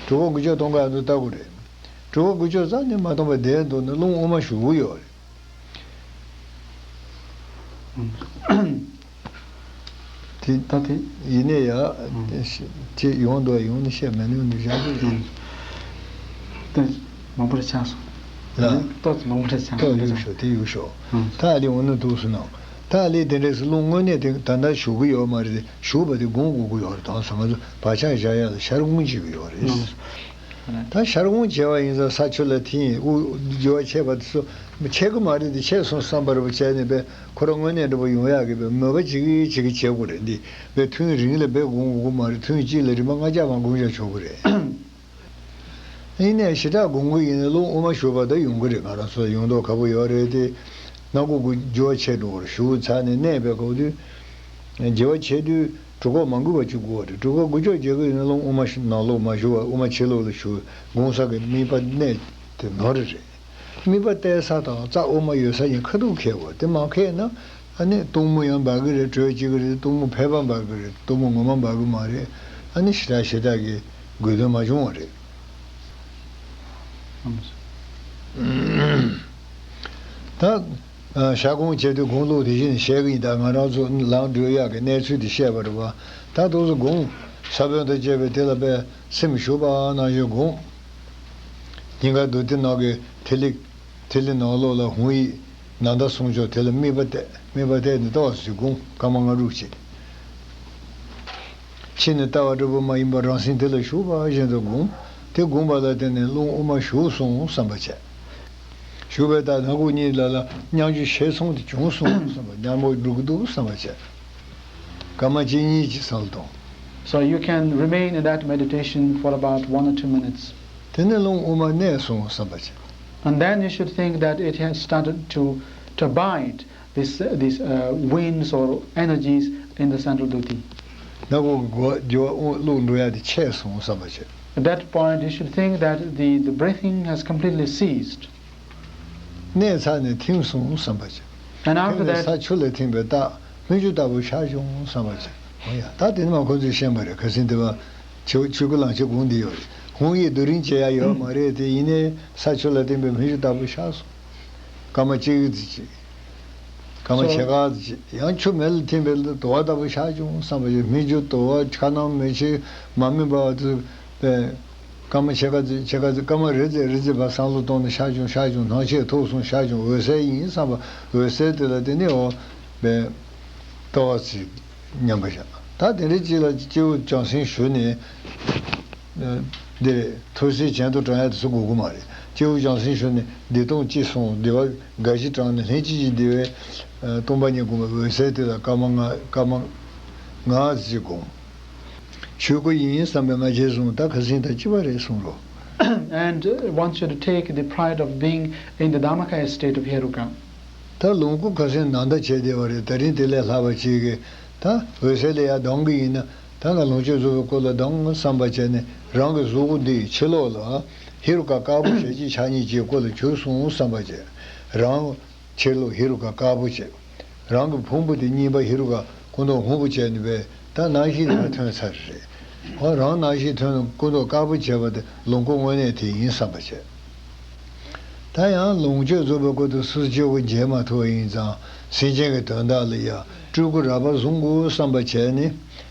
གྲོད་ཁོག་གི་རྒྱུ་གཏོང་ག་ཡང་ལྟ་དགོས་རེད། གྲོད་ཁོག་གི་རྒྱུ་རྩ་ནས་མ་གཏོང་བ་བསྡད་འདུག་ན་རླུང་དབུ་མ་ཞུགས་ཀྱི་ཡོད་རེད། དེ་ད་དེ་ཡིན་ནའི་ཡ། ཨང་། དེ་ཤི་ཅེས་ཡོང་འདུག་ཡོང་ནི་བཤད་མེད་ནི་འདུག་བཞག་གི་ཡིན། ཨང་། ཏོག་ཙམ་མང་པོ་རེ་ཆགས་སོང་། ལ། ཏོག་ཙམ་མང་པོ་རེ་ཆགས་ཏོག་སོང་། ཡོད་ཤོག་དེ་ཡོད་ཤོག་ཨང་། ད་ཨ་ལི་འོ་ན་འདུག་སུ་ནང་ ད་ལས་དེ་འདྲས་སུ་རླུང་དངོས་གནས་དེ་ད་ལྟ་ཞུགས་ཀྱི་ཡོད་མ་རེད་དེ། ཞུགས་པ་དེ་སྒོམ་དགོས་ཀྱི་ཡོད་རེད། དེང་སང་ང་ཚོ་བག་ཆགས་བཞག་ཡག་ལ་ཤར་སྒོམ་བྱེད་ཀྱི་ཡོད་རེད། ད་ཤར་སྒོམ་བྱས་པ་ཡིན་ཙང་ས་ཆུ་ལ་ཐིམ། དབུགས་རྒྱུ་བ་ཆད་པ་དེ་ཚོ་ཆད་ཀྱི་མ་རེད་དེ། ཆད་སོང་བསམ་པ་རེད་པ་བྱས་ནས་པས་ཁོ་རང་དངོས་གནས་འགྲོ་བ་ཡོང་ཡག་གི་པས་མོས་པ་བྱེད་ཀྱི་བྱེད་ཀྱི་བྱེད་དགོས་རེད། འདི་པས་ཐུན་རིང་ལ་པས་སྒོམ་དགོས་ཀྱི་མ་རེད། ཐུན་གཅིག་ལ་རིམ་པ་ལྔ་བརྒྱ་མ་སྒོམ་བཞག་ཆོག་གི་རེད། ཡིན་ནའི་ཞེ་དྲག་སྒོམ་གྱི་ཡིན་ན་རླུང་དབུ་མ་ཞུགས་པ་ད་ཡོང་གི་རེད། ང་རང་ཚོ་ཡོང་མདོག་ཁ་པོ་ཡོད་རེད་དེ། སྣ་ཁུག་གི་རྒྱུ་བ་ཆད་འགྲོ་གི་རེད། ཞུགས་ཚར་ནས་གནས་པའི་སྐབས་དུས། རྒྱུ་བ་ཆད་དུས་གྲུ་ཁོག་མ་འགུལ་བ་ཅིག་དགོས་པ་རེད། གྲུ་ཁོག་འགུལ་ཆོག་བྱེད་ཀྱི་ཡིན་ན་རླུང་དབུ་མ་ནང་ལོགས་མ་ཞུགས་པར་དབུ་མ་ཕྱི་ལོགས་ལ་ཞུགས། སྒོམ་ས་གི་དམིགས་པ་གནས་དེ་ནོར་རེད། དམིགས་པ་གཏད་ས་དང་རྩ་དབུ་མ་ཡོད་ས་གཉིས་ཁ་ཐུག་འཁེལ་དགོས། དེ་མ་འཁེལ་ན་ཨ་ནི་སྟོང་མོ་ཡང་འབར་གི་རེད། དྲོད་སྐྱེ་གི་རེད། སྟོང་མོ་ཕལ་པ་འབར་གི་རེད། སྟོང་མོ་ངོ་མ་འབར་གི་མ་རེད། ཨ་ནི་ཞེ་དྲག་ཞེ་དྲག་གི་དགོས་དོན་མ་བྱུང་བ་རེད། ད་ཨ་ཤར་སྒོམ་བྱེད་དུས་དགུང་ལོག་དེ་བཞིན་བཤད་གི་ཡིན། ད་ང་རང་ཚོ་ལངས་འགྲོ་ཡག་གི་གནས་ཚུལ་དེ་བཤད་པ་རེད་པ། ད་དུང་སུ་སྒོམ། ས་བོན་དང་བཅས་པའི་དེ་ལ་པས་སེམས་ཞུགས་པ་ནང་བཞིན་སྒོམ། སྙིང་ག་རྡོ་ཏི་ནང་གི་ཐིག་ལེ། ཐིག་ལེ་ནང་ལོགས་ལ་ཧཱུྃ་ཡིག་ནཱ་ད་གསུང་ཆོག་དེ་ལ་དམིགས་པ་གཏད། དམིགས་པ་གཏད་ནས་ཏོག་ཙམ་སྒོམ། སྐར་མ་ལྔ་དྲུག་ཅིག་ཕྱི་ནས་ལྟ་བ་འདྲ་པོ་མ་ཡིན་པར་རང་སེམས་དེ་ལ་ཞུགས་པ་བཞིན་དུ་སྒོམ། དེ་སྒོམ་པ་ལ་བརྟེན་ནས་རླུང་དབུ་མ་ཞུགས་སོང་བསམ་པ་བྱས། ཞུགས་པའི་ད་སྣ་ཁུག་གཉིས་ལ་ལ་མཉམ་རྒྱུ་ཤེས་སོང་དེ་བྱུང་སོང་བསམ་པ། མཉམ་པོ་འགྲོ་གི་འདུག་བསམ་པ་བྱས། སྐར་མ་གཅིག་གཉིས་ཀྱི་སང་ལ་གཏོང་། So you can remain in that meditation for about one or two minutes. དེ་ནས་རླུང་དབུ་མ་གནས་སོང་བསམ་པ་བྱས། And then you should think that it has started to, to abide this, these uh, winds or energies in the central dhoti. སྣ་ཁུག་གི་སྒོ་རྒྱུ་བ་དབུགས་བླུགས་འགྲོ་ཡ་དེ་ཆད་སོང་བསམ་པ་བྱས། At that point, you should think that the, the breathing has completely ceased. གནས་ཚར་ནས་ཐིམ་སོང་བསམ་པ་བྱས། And after ཐིམ་ནས་that, ས་ཆུ་ལ་ཐིམ་པའི་རྟགས་སྨིག་རྒྱུ་ལྟ་བུ་ཤར་བྱུང་བསམ་པ་བྱས། འོ་ཡ། ད་དེ་ནི་མ་ཁོ་ཚོས་ཤེས་པ་རེད། ཁ་སང་དེ་བ་ཆུ་ཆུ་ཁུ་ལང་ཆུ་གུང་འདི་ཡོད་རེད། ཧཱུྃ་ཡིག་རྡོ་རིང་བྱེད་ཡ་ཡོད་མ་རེད་དེ། ཡིན་ནའི་ས་ཆུ་ལ་ཐིམ་པའི་སྨིག་རྒྱུ་ལྟ་བུ་ཤར་སོང་། སྐར་མ་གཅིག་ཙམ་ཅིག་སྐར་མ་ཕྱེད་ཀ་ཙམ་ཅིག་ཡང་ཆུ་མེ་ལ་ཐིམ་པའི་དུ་བ་ལྟ་བུ་ཤར་བྱུང་བསམ་པ་བྱས། སྨིག་རྒྱུ་དུ་བ་ཁ་ནང་མེ་ཆུ་མ་སྨིན་པ་དུ་པའི་སྐར་མ་ཕྱེད་ཀ་ཙམ་ཕྱེད་ཀ་ཙམ་སྐར་མ་རེ་ཙམ་རེ་ཙམ་བ་བསམ་བློ་གཏོང་ནས་ཤར་བྱུང་ཤར་བྱུང་། སྣང་མཆེད་ཐོབ་སོང་ཤར་བྱུང་། འོད་གསལ་ཡིན་བསམ་པ། འོད་གསལ་དེ་ལ་དེ་ནི་འོ་པའི་ལྟོ་བ་ཚིག་མཉམ་པ་བཞག་ད་དེ་འདྲའི་ཅིག་ལ་སྐྱེས་བུ་བྱང་སེམས་ཞུ་ནས། འདི་རེད། ཐུགས་སྲས་གྱེན་དུ་དྲངས་ཡ་དེ་ཚོ་དགོས་ཀྱི་མ་རེད། སྐྱེས་བུ་བྱང་སེམས་ཞུ་ནས་བདེ་སྟོང་སྐྱེས་སོང་། བདེ་བ་དགའ་བཞི་དྲངས་ནས་ལྷན་ཅིག་གི་བདེ་བའི་སྟོང་པ་ཉིད་སྒོམ་པའི་འོད་གསལ་དེ་ལ་སྐར་མ་ལྔ་སྐར་མ་ལྔ་ཙམ་ཅིག་སྒོམ། ཆོས་སྐུ་ཡིན་བསམ་པའི་ང་རྒྱལ་བཟུང་། ད་ཁ་སང་ད་ཅི་བ་རེད་གསུང་རོགས། And uh, wants you to take the pride of being in the Dharmakaya state of Heruka. ད་ལོངས་སྐུ་ཁ་སང་ནང་ལྟ་བྱས་བསྡད་པ་རེད། དེ་རིང་དེ་ལས་ལྷག་པ་ཅིག་གིས་ད་འོད་གསལ་ལ་ཡར་ལྡང་གི་ཡིན་ན། ད་ང་ལོངས་སྤྱོད་རྫོགས་པའི་སྐུ་ལ་ལྡང་བསམ་པ་བྱས་ནས་རང་གི་གཟུགས་པོ་འདིའི་ཕྱི་ལོགས་ལ་ཧེ་རུ་ཀ་དཀར་པོ་ཞལ་གཅིག་ཕྱག་གཉིས་ཀྱི་སྐུ་ལ་གྱུར་སོང་བསམ་པ་བྱས། རང་ཕྱི་ལོགས་ཧེ་རུ་ཀ་དཀར་པོ་བྱས། རང་གི་ཕུང་པོ་དེ་གཉིས་པ་ཧེ་རུ་ཀ་སྐུ་མདོག་སྔོན་པོ་བྱས་ནས་པས་ད་ནང་བཞིན་ལ་ཐོན་ཚར་རེད། འོ་རང་ནང་བཞིན་ཐོན་ནས་སྐུ་མདོག་དཀར་པོ་བྱས་པ་དེ་ལོངས་སྐུ་དངོས་གནས་དེ་ཡིན་བསམ་པ་བྱས། ད་ཡང་ལོངས་སྤྱོད་རྫོགས་པའི་སྐུ་དེ་སུ་སྐྱེ་བོ་མཇལ་མ་ཐུབ་པ་ཡིན་ཙང་། སེམས་ཅན་གྱི་དོན་དག་ལ་ཡང་སྤྲུལ་སྐུ་རགས་པ་བཟུང་དགོས་བསམ་པ་བྱས་ནས།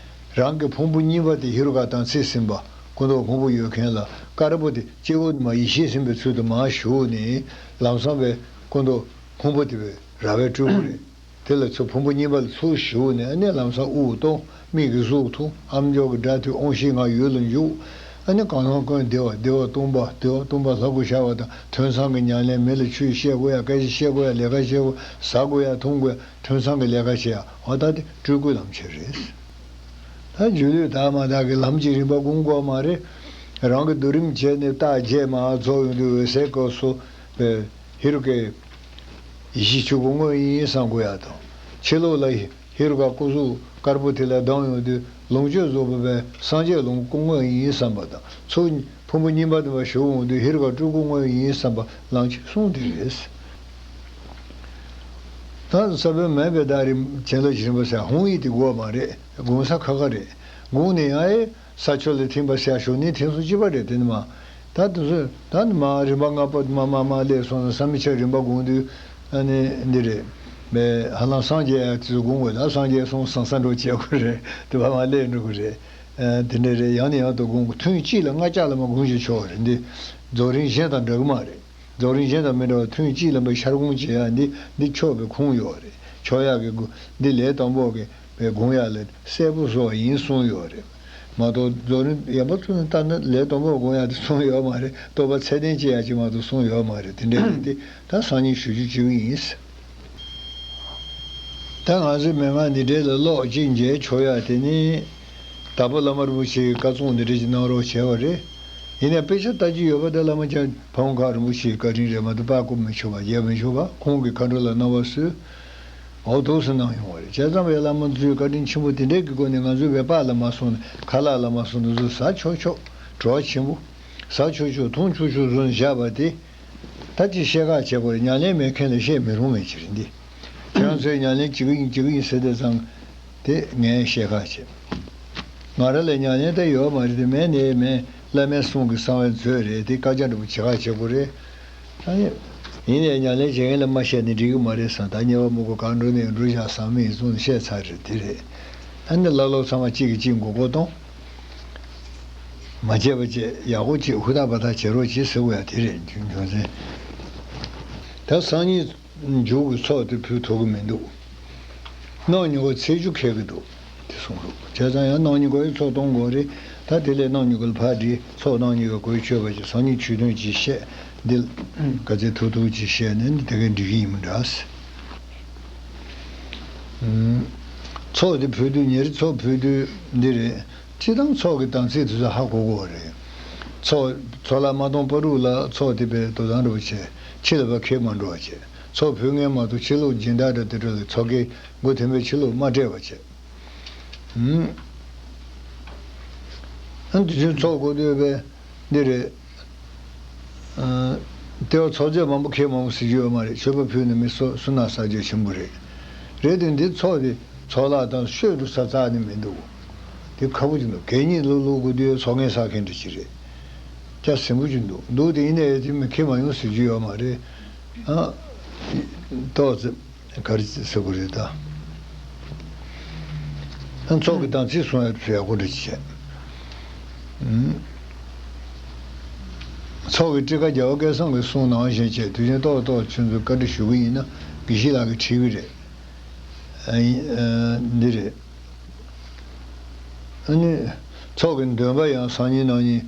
རང་གི་ཕུང་པོ་གཉིས་པ་དེ་ཧེ་རུ་ཀ་དང་ཚེ་ཟིན་པ་སྐུ་མདོག་སྔོན་པོ་ཡོད་མཁན་ལ་དཀར་པོ་དེ་སྐྱེ་བོ་མ་ཡེ་ཤེས་ཟིན་པའི་ཚུལ་དུ་མར་ཞུགས་ནས་ལམ་སང་པའི་སྐུ་མདོག་སྔོན་པོ་དེ་བས་རགས་པའི་སྤྲུལ་སྐུ་རེད། དེ་ལ་ཚུར་ཕུང་པོ་གཉིས་པ་ལ་ཚུར་ཞུགས་ནས་ཨ་ནི་ལམ་སང་དབུགས་གཏོང་། མིག་གིས་གཟུགས་མཐོང་། ཨ་མཆོག་གི་སྒྲ་ཐོས། དབང་ཤེས་ངག་ཡུལ་ལ་འཇུག་ཨ་ནི་གང་ལ་གང་བདེ་བ་བདེ་བ་སྟོང་པ་བདེ་བ་སྟོང་པ་ལྷ་སྐུ་ཤར་བ་དང་། ཐོས་བསམ་གྱི་ཉམས་ལེན། མི་ལ་ཆོས་བཤད་དགོས་ཡ་སྐད་ཆ་བཤད་དགོས་ཡ་ལས་ཀ་བཤད་དགོས། ཟ་དགོས་ཡ་འཐུང་དགོས་ཡ་ཐོས་བསམ་གྱི་ལས་ཀ་བྱེད་ཡ། འོ་ད་དེ་སྤྲུལ་སྐུའི་ལམ་ཁྱེར་རེད། ད་སྒྱུ་ལུས་དག་མ་དག་གི་ལམ་གྱི་རིམ་པ་སྒོམ་དགོས་མ་རེད། རང་གི་སྡུག་རིམ་བྱས་ནས་རྟགས་བརྒྱད་མར་རྫོགས་ཡོང་དུས་འོད་གསལ་སྐབས་སུ་པའི་ཧེ་རུ་ཀའི་ཡེ་ཤེས་ཆོས་སྐུ་དངོས་ཡིན་བསམ་དགོས་ཡ་དང་། ཕྱི་ལོགས་ལ་ཧེ་རུ་ཀ་སྐུ་གཟུགས་དཀར་པོ་དེ་ལ་ལྡང་ཡོང་དུས་ལོངས་སྤྱོད་རྫོགས་པ་པའི་སངས་རྒྱས་ལོངས་སྐུ་དངོས་ཡིན་བསམ་པ་དང་། ཚུར་ཕུང་པོ་གཉིས་པ་དེ་མར་ཞུགས་ཡོང་དུས་ཧེ་རུ་ཀ་སྤྲུལ་སྐུ་དངོས་ཡིན་བསམ་པ་ལམ་གྱི་གསུང་དེ་རེད། ད་ས་བོན་མེད་པའི་བདག་རིམ་བྱིན་རླབས་ཀྱི་རིམ་པ་ཟེར་ཧཱུྃ་ཡིག་དེ་དགོས་མ་རེད། སྒོམ་ས་ཁ་ཁ་རེད། སྒོམ་ནས་ཡང་ཨེ། ས་ཆུ་ལ་ཐིམ་པ་ཟེར་ཞོག་ནི་ཐིམ་སོང་ཅི་པ་རེད། དེ་ནི་མ། ད་དེ་ཚོ་ད་ནི་མ་རིམ་པ་ལྔ་པོ་མ་མ་མ་སླེབས་སོང་ན་བསམ་མི་ཆེ། རིམ་པ་སྒོམ་དུས་ཨ་ནི་འདི་རེད། མེ་ཧ་ལམ་སངས་རྒྱས་ཡ་དེ་ཚོ་སྒོམ་དགོས། ད་སངས་རྒྱས་སོང་སང་ས་འགྲོ་བྱེད་དགོས་རེད། དེ་བ་མ་སླེབས་འགྲོ་གི་རེད། ཨ་དེ་འདྲ་རེད། ཡང་ནས་ཡང་དུ་སྒོམ་དགོས། ཐུན་གཅིག་ལ་ལྔ་བརྒྱ་ལ་མ་སྒོམ་ཞིག་ཆོག་རེད། འདི་རྫོགས་རིམ་གཞན་དང་འདྲ་གི་མ་རེད། རྫོགས་རིམ་གཞན་དང་མི་འདྲ་བར་ཐུན་གཅིག་ལ་མ་ཤར་སྒོམ་བྱེད་ཡ་འདི་འདི་ཆོག་པའི་ཁུངས་ཡོད་རེད། ཆོག་ཡག་གི་སྒོ་འདི་ལས་དང་པོ་གི་པའི་དགོངས་ཡག་ལས་གསལ་པོ་བཟོ་བ་ཡིན་གསུངས་ཡོད་རེད། མ་གཏོགས་རྫོགས་རིམ་ཡན་པ་ཚུ་ནས་ལྟ་ན་ལས་དང་པོ་དགོངས་ཡག་དེ་གསུངས་ཡོད་མ་རེད། རྟོགས་པ་ཚད་ལྡན་ཅན་ཡག་ཅིག་མ་གཏོགས་གསུངས་ཡོད་མ་རེད། དེ་འདྲ་རེད་དེ། ད་སང་ཉིན་ཞུ་རྒྱུ་བྱེད་ཀྱི་ཡིན། ད་ང་ཚོའི་མན་ངག་འདི་འདྲའི་ལ་ཀློག་ཅིག་མཇལ་ཆོག་ཡག་དེ་ནི། དྭགས་པོ་བླ་མ་རིན་པོ་ཆེའི་བཀའ་བརྩམས་འདི་འདྲ་ཅིག་གནང་རོགས་བྱས་པ་རེད། ཡིན་ནའི་དཔེ་ཆ་ལྟ་རྒྱུ་ཡོད་པ་དེ་བླ་མ་ཅང་ཕ་བོང་ཁ་རིན་པོ་ཆེའི་བཀའ་དྲིན་རེད་མ་གཏོགས་པ་བཀོད་མི་ཆོག་པ་མཇལ་མི་ཆོག་པ་ཁོང་གི་མཁའ་འགྲོ་ལ་གནང་བ་སུས། འོ་ཐུགས་སུ་གནང་ཡོང་བ་རེད། བྱས་ཙང་བའི་བླ་མ་ཚོའི་བཀའ་དྲིན་ཆེན་པོ་དེ་འདྲའི་གི་སྒོ་ནས་ང་ཚོའི་བའི་པཱ་ལ་མ་སོང་ནས་ཁ་ལག་ལ་མ་སོང་ནས་བཟོ་ཟ་ཆོག་ཆོག་བྲོ་བ་ཆེན་པོ། ཟ་ཆོག་ཆོག་འཐུང་ཆོག་ཆོག་བཟོ་ནས་བཞག་པ་དེ། ད་ཅི་བཤད་ཁག་བྱེད་དགོས་རེད། ཉམས་ལེན་མེད་མཁན་ལ་བཤད་མི་རུང་བའི་ཕྱིར་འདི། ཁྱེད་རང་ཚོས་ཉམས་ལེན་བྱེད་ཀྱི་ཡིན་བྱེད་ཀྱི་ཡིན་ཟེར་དེ་ཙང་། དེ་ངས་བཤད་ཁག་བྱེད། ང་རང་ལ་ཉམས་ལེན་ད་ཡོད་མ་རེད་དེ་མེད་ནས་མེད། བླ་མའི་གསུང་གི་གསང་བའི་མཛོད་རེད་དེ་བཀའ་རྒྱ་འདྲ་པོ་བྱེད་ཁག་བྱེད་དགོས་རེད། ཨ་ནི། ཡིན་ནའི་ཉམས་ལེན་བྱེད་མཁན་ལ་མ་བཤད་ནས་འགྲིག་གི་མ་རེད་བསམ། ད་ཉེ་བ་མུ་གུ་གང་འགྲོ་ནས་འགྲོ་བཞག་བསམ་མི་ཡིན་གསུངས་ནས་བཤད་ཚར་རེད་དེ་རེད། ཨ་ནི་བླ་སློབ་ཚང་མ་གཅིག་གིས་གཅིག་མགོ་སྐོར་གཏོང་། མ་བྱས་པ་བྱས་ཡག་པོ་བྱེད་ཧུར་ཐག་འབད་ཐག་བྱེད་རོགས་བྱེད་ཟེར་དགོས་ཡ་དེ་རེད་རྒྱུ་མཚན། ད་སང་ཉིན་མཇུག་གི་ཚོགས་དེ་ཕུལ་ཐུབ་ཀྱི་མི་འདུག་གནངས་ཉིན་གོ་ཚེས་བཅུ་འཁེལ་གྱི་འདུག་དེ་གསུངས་འདུག་བྱས་ཙང་ཡང་གནངས་ཉིན་གོ་ཡི་ཚོགས་གཏོང་དགོས་རེད། ད་དེ་ལས་གནངས་ཉིན་གོ་ལ་ཕར་བྲིས་ཚོགས་གནངས་ཉིན་གོ་གོ་ཡི་ཆོད་པ་ཅིག་སང་ཉིན་ཆོས་ཐུན་ཅིག་བཤད་འདི་ལ་ག་ཚད་ཐུབ་ཐུབ་ཅིག་བཤད་ནས་འདི་དེ་གའི་འགྲིག་གི་ཡིན་མི་འདྲ། ཚོགས་འདི་ཕུལ་དུས་ཉེ་རི་ཚོགས་ཕུལ་དུས་འདི་རེད། སྤྱི་བཏང་ཚོགས་ཀྱི་དམ་ཚིག་དེ་ཚོ་ཧ་གོ་དགོས་པ་རེད། ཚོགས་ཚོགས་ལ་མ་གཏོང་པ་རུ་ལ་ཚོགས་དེ་པའི་དོ་དམ་རུ་བྱས་ཕྱི་ལ་བ་ཁས་མ་འགྲོ་བ་བྱས། ཚོགས་ཕུལ་མཁན་མ་གཏོགས་ཕྱི་ལོགས་སྦྱིན་བདག་འདྲ་དེ་འདྲ་ལ་ཚོགས་ཀའི་སྒོ་དེ་པའི་ཕྱི་ལོགས་མ་སྤྲད་པ་བྱས། ཨུམ། ཨ་འདི་ཚོའི་ཚོགས་གོ་དུས་པའི་འདི་རེད། ལྟེ་བ་ཚོགས་རྫས་མང་པོ་ཁེལ་མང་པོ་ཟེར་རྒྱུ་ཡོད་མ་རེད། མཆོད་པ་ཕུལ་ནས་མི་སོ་སོ་ན་ས་རྒྱ་ཆེན་པོ་རེད། རེད་དེ་འདི་ཚོགས་དེ་ཚོགས་ལག་དང་ཤོད་འགྲོ་ས་རྩ་ནས་མི་འདུག་དེ་ཁག་པོ་ཅིག་འདུག་གད་སྙིགས་བླུག་བླུག་དགོས་དུས་ཚོགས་ངན་བསགས་མཁན་འདྲ་ཅིག་རེད། སྐྱ་ཟིང་པོ་ཅིག་འདུག་འདུག་དེ་ཡིན་ནའི་དེ་མི་ཁེལ་མ་ཡོང་ཟེར་རྒྱུ་ཡོད་མ་རེད། ཨ། ཏོག་ཙམ། ག་རེ་ཟེར་དགོས་རེད་ད། ཚོགས་ཀྱི་དམ་ཚིག་སྲུང་ཡ་ཚོ་ཡག་པོ་འདྲ་ཅིག་བྱས། ཚོགས་ཀྱི་ཊཱི་ཀ་རྒྱལ་བ་སྐལ་བཟང་གིས་གསུངས་ནང་བཞིན་བྱས་དུས་ཆེན་ཏོག་ཏོག་ཁྱོད་ཚོས་བཀའ་འདྲི་ཞུ་གི་ཡིན་ན་དགེ་བཤེས་ལགས་ཀྱིས་བྲིས་ཀྱི་རེད། ཨ་ཡིན། ཨ་འདི་རེད། ཨ་ནི། ཚོགས་ཀྱི་འདོན་པ་ཡང་སང་ཉིན་གནངས་ཉིན་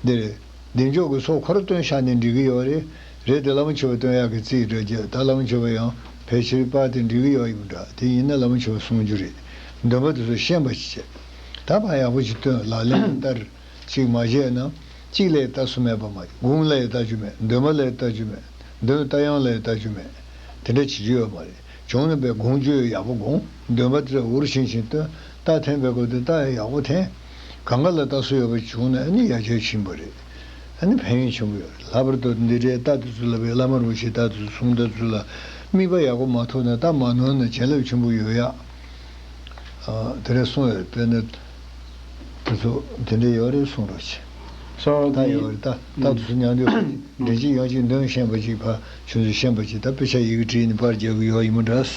འདི་རེད། བདེ་མཆོག་གི་ཚོགས་ཁོ་ར་བཏོན་བཞག་ནས་འགྲིག་གི་ཡོད་རེད། རེད་དེ་བླ་མ་མཆོད་པ་བཏོན་ཡག་གི་རྩིས་རེད་ཀྱི་ད་བླ་མ་མཆོད་པ་ཡང་ཕལ་ཆེར་པར་དེ་འགྲིག་གི་ཡོད་ཡིན་འདྲ། དེ་ཡིན་ན་བླ་མ་མཆོད་པ་གསུང་རྒྱུ་རེད། འདོན་པ་དེ་ཚོ་ཤེས་པ་ཞིག་བྱས། ད་ཕར་ཡག་པོ་ཞིག་བཏོན་ལག་ལེན་ལ་བསྟར། ཅིག་མ་བྱས་ན། གཅིག་ལས་ལྟ་སུ་མེད་པ་མ་སྒོམ་ལས་ལྟ་རྒྱུ་མེད། འདོན་པ་ལས་ལྟ་རྒྱུ་མེད། འདོན་ལྟ་ཡང་ལས་ལྟ་རྒྱུ་མེད། དེ་འདྲ་བྱེད་རྒྱུ་ཡོད་མ་རེད། བྱུང་ན་པའི་སྒོམ་རྒྱུ་ཡག་པོ་སྒོམ། འདོན་པ་དེ་འུར་ཤིང་ཤིང་བཏོན། ལྟ་འཐེན་པའི་སྒོ་དེ་ལྟ་ཡག་པོ་འཐེན། གང་ག་ལ་ལྟ་སྲོལ་ཡོད་པ་བྱུང་ན་ཨ་ནི་ཡར་རྒྱས་ཕྱིན་པ་རེད། ཨ་ནི་ཕན་ཡོན་ཆེན་པོ་ཡོད་རེད། ལྷག་པར་དུ་འདི་འདྲའི་ལྟ་དེ་ཚོ་ལ་བའི་བླ་མ་རུ་ཞིག་ལྟ་དེ་ཚོ་གསུང་ལྟ་དེ་ཚོ་ལ་དམིགས་པ་ཡག་པོ་མ་ཐུབ་ན་ལྟ་མ་ནོར་ན་བྱིན་རླབས་ཆེན་པོ་ཡོད་ཡག་དེ་རེད་གསུངས་ཡོད་རེད། དཔེར་ན། དེ་ཚོ་དེ་འདྲ་ཡོད་རེད་གསུངས་རོགས་གྱིས། ད་ཡོད་རེད་ད་ད་དུ་སུ་མཉམ་དུ་འདྲེན་གྱི་ཡོང་གཅིག་འདོན་ཤེས་པ་གཅིག་ཕ་ཆུ་ཚོད་ཤེས་པ་གཅིག་ད་དཔེ་ཆ་ཡི་གེ་བྲིས་ནས་པར་རྒྱག་གི་ཡོད་ཡིན་མོ་འདྲ།